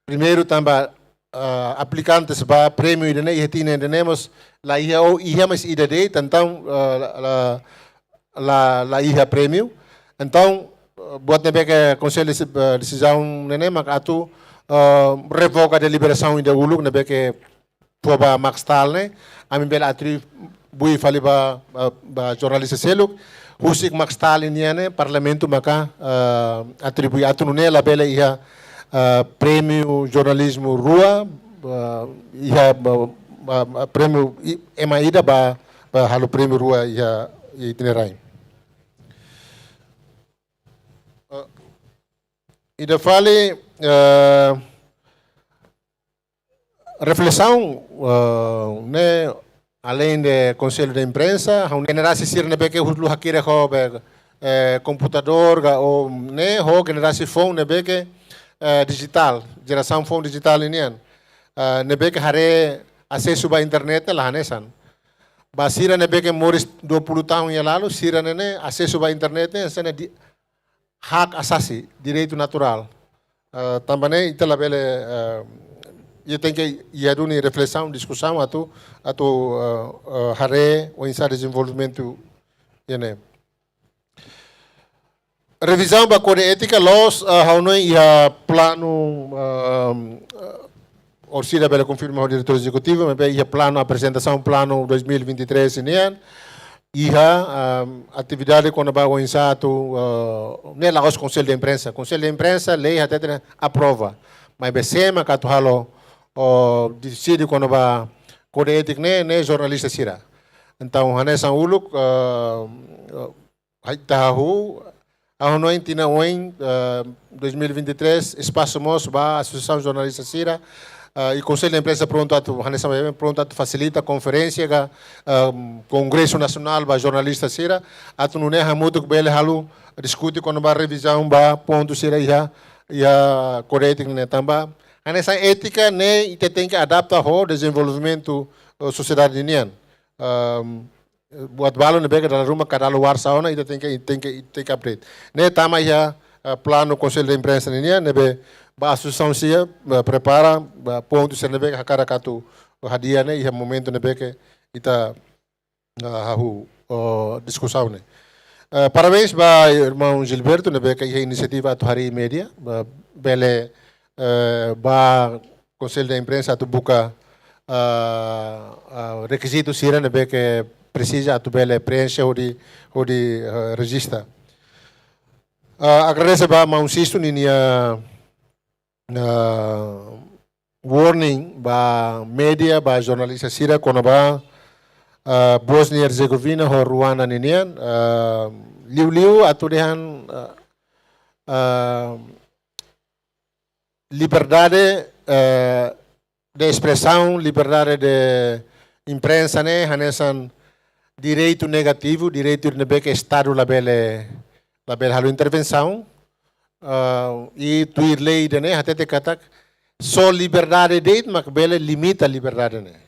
primeiru tanba, ah, aplikantes ba prémiu ida-ne'e, iha tinan ida-ne'e mós la iha ou iha mais ida de'it, entaun, ah, la, la, la, la iha prémiu. Entaun, ah, buat ne'ebé ke Konsellu desi-, ah, desizaun ne'e ne'e mak atu, ah, revoga deliberasaun ida uluk ne'ebé ke fó ba Max Stahl ne'e, ami bele atribui fali ba, ba, ba jornalista seluk, husik Max Stahl nian ne'e, Parlamentu maka, ah, atribui atu nune'e labele iha, ah, prémiu jornalizmu rua, ah, iha, ba, ba, ba, prémiu i-, ema ida ba, ba halo prémiu rua iha, iha ita-nia rain. Ah, ida fali, ah, reflesaun, eh, ne'e, além de Konsellu de Imprensa, ha'u-nia jenerasaun sira ne'ebé ke husik hakirak ho be, eh, komputadór ka ou ne'e ho jenerasaun foun ne'ebé ke, eh, dijitál, jerasaun foun dijitál nian. Eh, ne'ebé ke haree asesu ba internet ne'e la hanesan. Ba sira ne'ebé ke moris dua puluh tahun yang lalu, sira ne'e ne'e asesu ba internet ne'e, sira-ne'e di, hak asasi, direitu naturál. Eh, tanba ne'e ita labele, eh, ita tenke iha duni reflesaun, diskusaun atu, atu, eh, eh, haree oinsá dezenvolvimentu ida-ne'e. Revizaun ba kódigu étika loos, eh, ha'u hanoin iha planu, eh, eh, orsida bele konfirma ho diretór ezekutivu, maibé iha planu aprezentasaun planu dois mil e vinte e três nian, iha, ehm, atividade kona-ba oinsá atu, eh, ne'e la'ós Konsellu de Imprensa. Konsellu de Imprensa, lei hateten aprova. Maibé sé maka atu halo, ou deside kona-ba kódigu étika ne'e, ne'e jornalista sira. Entaun, hanesan uluk, eh, eh, ita hahú, ha'u hanoin tinan oin, eh, dois mil e vinte e três, espasu mós ba asosiasaun jornalista sira, eh, i Konsellu de Imprensa prontu atu, hanesan prontu atu fasilita konferénsia ka, eh, kongresu nasionál ba jornalista sira, atu nune'e hamutuk bele halo diskute kona-ba revizaun ba pontu sira iha, iha kódigu étika ne'e tanba. Hanesan étika ne'e ita tenke adapta ho dezenvolvimentu, eh, sosiedade nian. Ehm, buat balu ne'ebé ke dala ruma ka dala warsa ona, ita tenke, tenke, tenke update. Ne'e tama iha, eh, planu Konsellu de Imprensa nian, ne'ebé ba asosiasaun sira, eh, prepara, ba pontu sira ne'ebé hakarak atu hadi'a ne'e, iha momentu ne'ebé ke ita, eh, hahú, oh, diskusaun ne'e. Eh, parabéns ba irmaun Gilberto, ne'ebé ke iha inisiativa atu harii média, ba, bele, eh, ba Konsellu de Imprensa atu buka, ah, ah, rekizitu sira ne'ebé ke presiza atu bele preenxe hodi, hodi, eh, rejista. Ah, agradese ba maun Sisto ninia, ah, warning ba média, ba jornalista sira kona-ba, ah, Bósnia Herzegovina ho Ruanda ninian, ah, liuliu atu dehan, ah, ah, liberdade, eh, de espresaun, liberdade de imprensa ne'e hanesan direitu negativu, direitu ne'ebé ke Estadu labele, labele halo intervensaun. Ah, i tuir lei ida-ne'e hatete katak só liberdade de'it mak bele limita liberdade ne'e.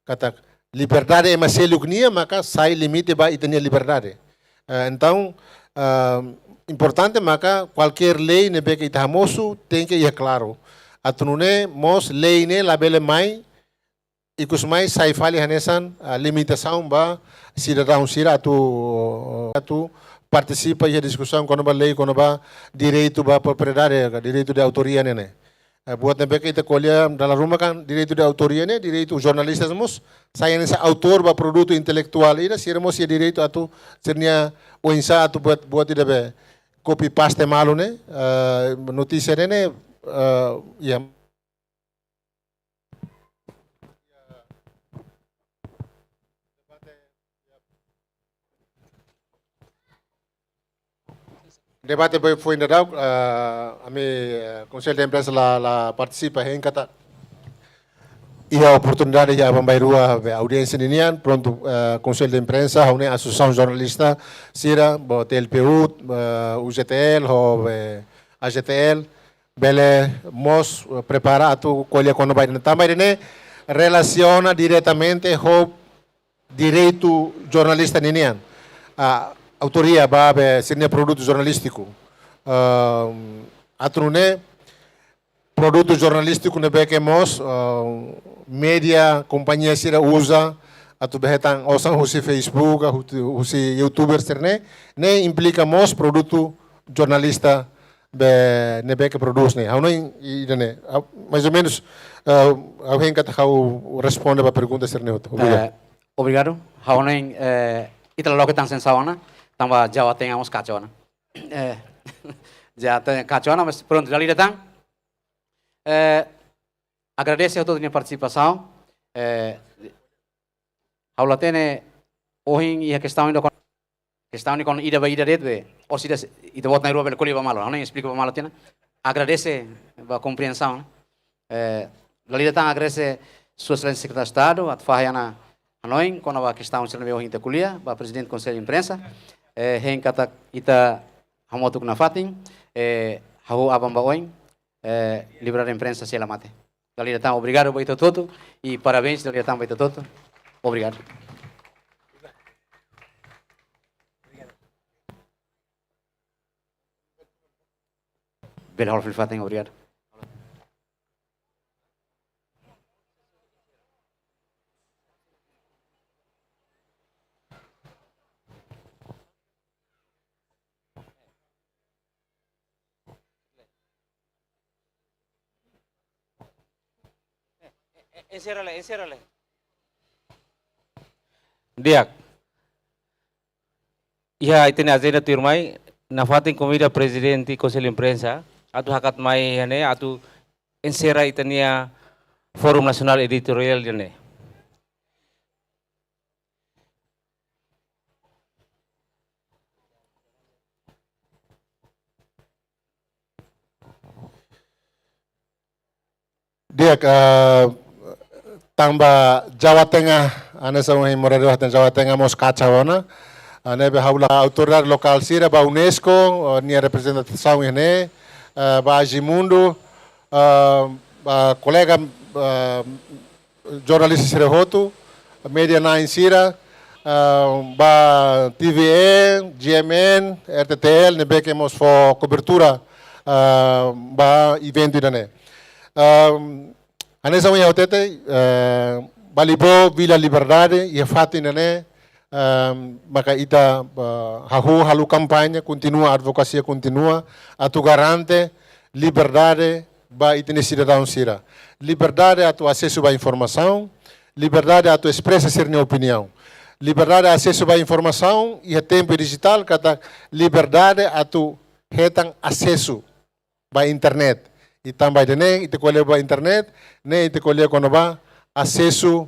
Katak liberdade ema seluk nian maka sai limite ba ita-nia liberdade. Eh, entaun, ah, importante maka kualkér lei ne'ebé ke ita hamosu tenke iha klaru. Atu nune'e mós lei ne'e labele mai ikus mai sai fali hanesan, ah, limitasaun ba sidadaun sira atu, atu partisipa iha diskusaun kona-ba lei kona-ba direitu ba propriedade, ka direitu de autoria ne'e ne'e. Eh, buat ne'ebé ke ita ko'alia dala ruma kan direitu de autoria ne'e, direitu jornalista mós, sai hanesan autór ba produtu intelektuál ida, sira mós iha direitu atu sira-nia oinsá atu buat, buat ida be copy paste malu ne'e, eh, notísia ne'e ne'e, eh, ya. Debate be foin daudauk, eh, ami, eh, Konsellu de Imprensa la, la partisipa hein katak iha oportunidade iha aban-bainrua be audiénsia ninian, prontu, eh, Konsellu de Imprensa, ha'u-nia asosiasaun jornalista sira, ba T L P U, eh, U Z T L, ho be A Z T L, bele mós, eh, prepara atu ko'alia kona-ba ida-ne'e. Tanba ida-ne'e relasiona diretamente ho direitu jornalista ninian. Ah, autoria ba be sira-nia produtu jornalístiku. Ehm, atu nune'e, produtu jornalístiku ne'ebé ke mós, ehm, média, kompañia sira uza, atu be hetan osan husi Facebook, husi, husi YouTuber sira-ne'e, ne'e implika mós produtu jornalista be ne'ebé ke prodús ne'e. Ha'u hanoin ida-ne'e. Ah, mais ou menos, ah, ha'u hein katak ha'u responde ba pergunta sira-ne'e hotu. Obrigadu. Eh, obrigadu. Ha'u hanoin, eh, ita la loke tan sensau ona, tanba Jawa Tengah mós kacau ona. Eh, Jawa Tengah kacau ona, mas prontu, dala ida tan. Eh, agradese hotu-hotu nia partisipasaun. Eh, ha'u la hatene ohin iha kestaun ida kon-, kestaun ne'e kona-ba ida ba ida de'it be. Orsida se-, ita-boot na'in-rua bele ko'alia ba malu. Ha'u hanoin esplika ba malu tiha ona. Agradese ba komprensaun. Eh, dala ida tan agradese Sua Exelénsia Sekretáriu Estadu, atu fahe ona hanoin kona-ba kestaun sira ne'ebé ohin ita ko'alia, ba Prezidente Konsellu Imprensa. Eh, hein katak ita hamutuk nafatin, eh, hahú aban ba oin, eh, liberdade imprensa sei la mate. Dala ida tan obrigadu ba ita hotu-hotu, i parabéns dala ida tan ba ita hotu-hotu. Obrigadu. Bele hola fali fatin, obrigadu. Enserra lai, enserra lai. Di'ak. Iha ita-nia ajenda tuirmai, nafatin konvida Prezidente Konsellu Imprensa, atu hakat mai iha ne'e, atu enserra ita-nia Forum Nasionál Editoriál ida-ne'e. Di'ak, eh, tanba Jawa Tengah, hanesan ohin moderadór hateten Jawa Tengah mós kacau ona. Eh, ne'ebé ha'u la autoridade lokál sira ba UNESCO, eh, nia reprezentasaun iha ne'e, eh, ba Azimundo, eh, ba kolega, eh, jornalista sira hotu, média na'in sira, ah, ba T V E, G M N, R T T L, ne'ebé ke mós fó kobertura, ah, ba eventu ida-ne'e. Ah, hanesan ohin ha'u hatete, ah, ba Libo, Vila Liberdade, iha fatin ida-ne'e, ah, maka ita, ah, hahú halo kampaña, kontinua, advokasia kontinua, atu garante liberdade ba ita-nia sidadaun sira. Liberdade atu asesu ba informasaun, liberdade atu espresa sira-nia opiniaun. Liberdade asesu ba informasaun iha tempu dijitál, katak liberdade atu hetan asesu ba internet. I tanba ida-ne'e, ita ko'alia ba internet, ne'e ita ko'alia kona-ba asesu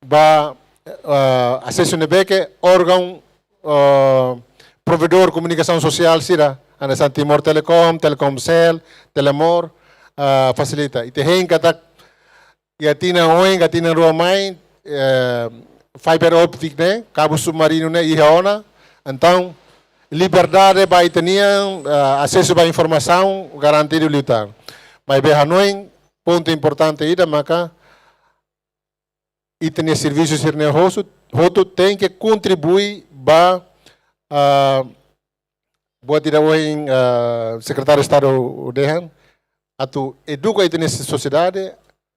ba, eh, asesu ne'ebé ke órgaun, eh, provedór komunikasaun sosiál sira, hanesan Timor Telecom, Telkomcel, Telemor, eh, fasilita. Ita hein katak iha tinan oin, ka tinan rua mai, eh, fiber optic ne'e, kabu submarinu ne'e iha ona. Entaun, liberdade ba ita-nian, eh, asesu ba informasaun garantidu liután. Maibé hanoin, pontu importante ida maka, ita-nia servisu sira-ne'e hosu-, hotu tenke kontribui ba, ah, buat ida ohin, ah, Sekretáriu Estadu dehan, atu eduka ita-nia sosiedade,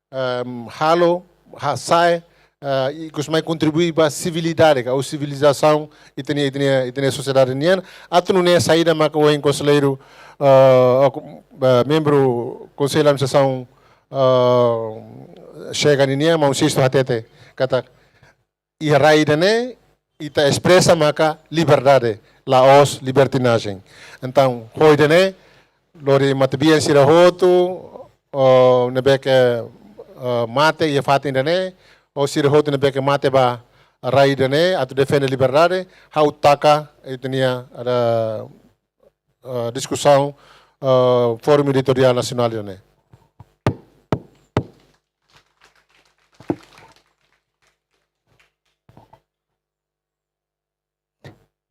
ehm, halo hasa'e, ah, ikus mai kontribui ba sivilidade ka ou sivilizasaun ita-nia, ita-nia, ita-nia sosiedade nian. Atu nune'e saida maka ohin konselleiru, ah, ou, ah, membru Konsellu Administrasaun, ah, Xega ninian, maun Sisto hatete katak iha rai ida-ne'e ita espresa maka liberdade, la'ós libertinajen. Entaun, ho ida-ne'e, lori matebian sira hotu, oh, ne'ebé ke, eh, mate iha fatin ida-ne'e, ou sira hotu ne'ebé ke mate ba rai ida-ne'e atu defende liberdade, ha'u taka ita-nia, eh, diskusaun, eh, Fórum Editoriál Nasionál ida-ne'e.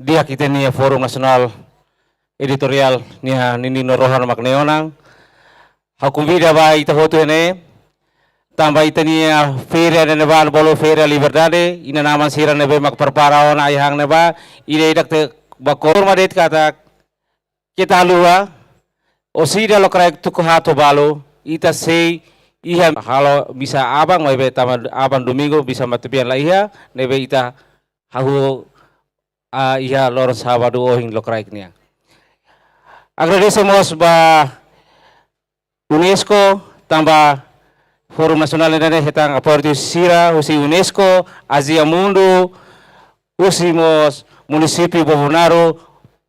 Di'ak, ita-nia Fórum Nasionál Editoriál nian ninin no rohan mak ne'e ona. Ha'u konvida ba ita hotu ne'e, tanba ita-nia feira ne'ebá bolu Feira Liberdade, inan-aman sira ne'ebé mak prepara ona ai-han ne'ebá, ida-idak tenke ba konforma de'it katak keta haluha, orsida lokraik tuku haat ho balu, ita sei iha halo misa aban, maibé tanba aban domingu misa matebian la iha, ne'ebé ita hahú, ah, iha loron sábadu ohin lokraik nian. Agradese mós ba UNESCO, tanba Fórum Nasionál ne'e hetan apoiu sira husi UNESCO, Aziamundo, husi mós munisípiu Bobonaro,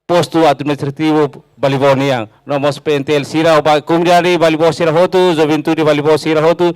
postu administrativu Balibó nian. No mós P N T L sira, ba komunidade Balibó sira hotu, juventude Balibó sira hotu,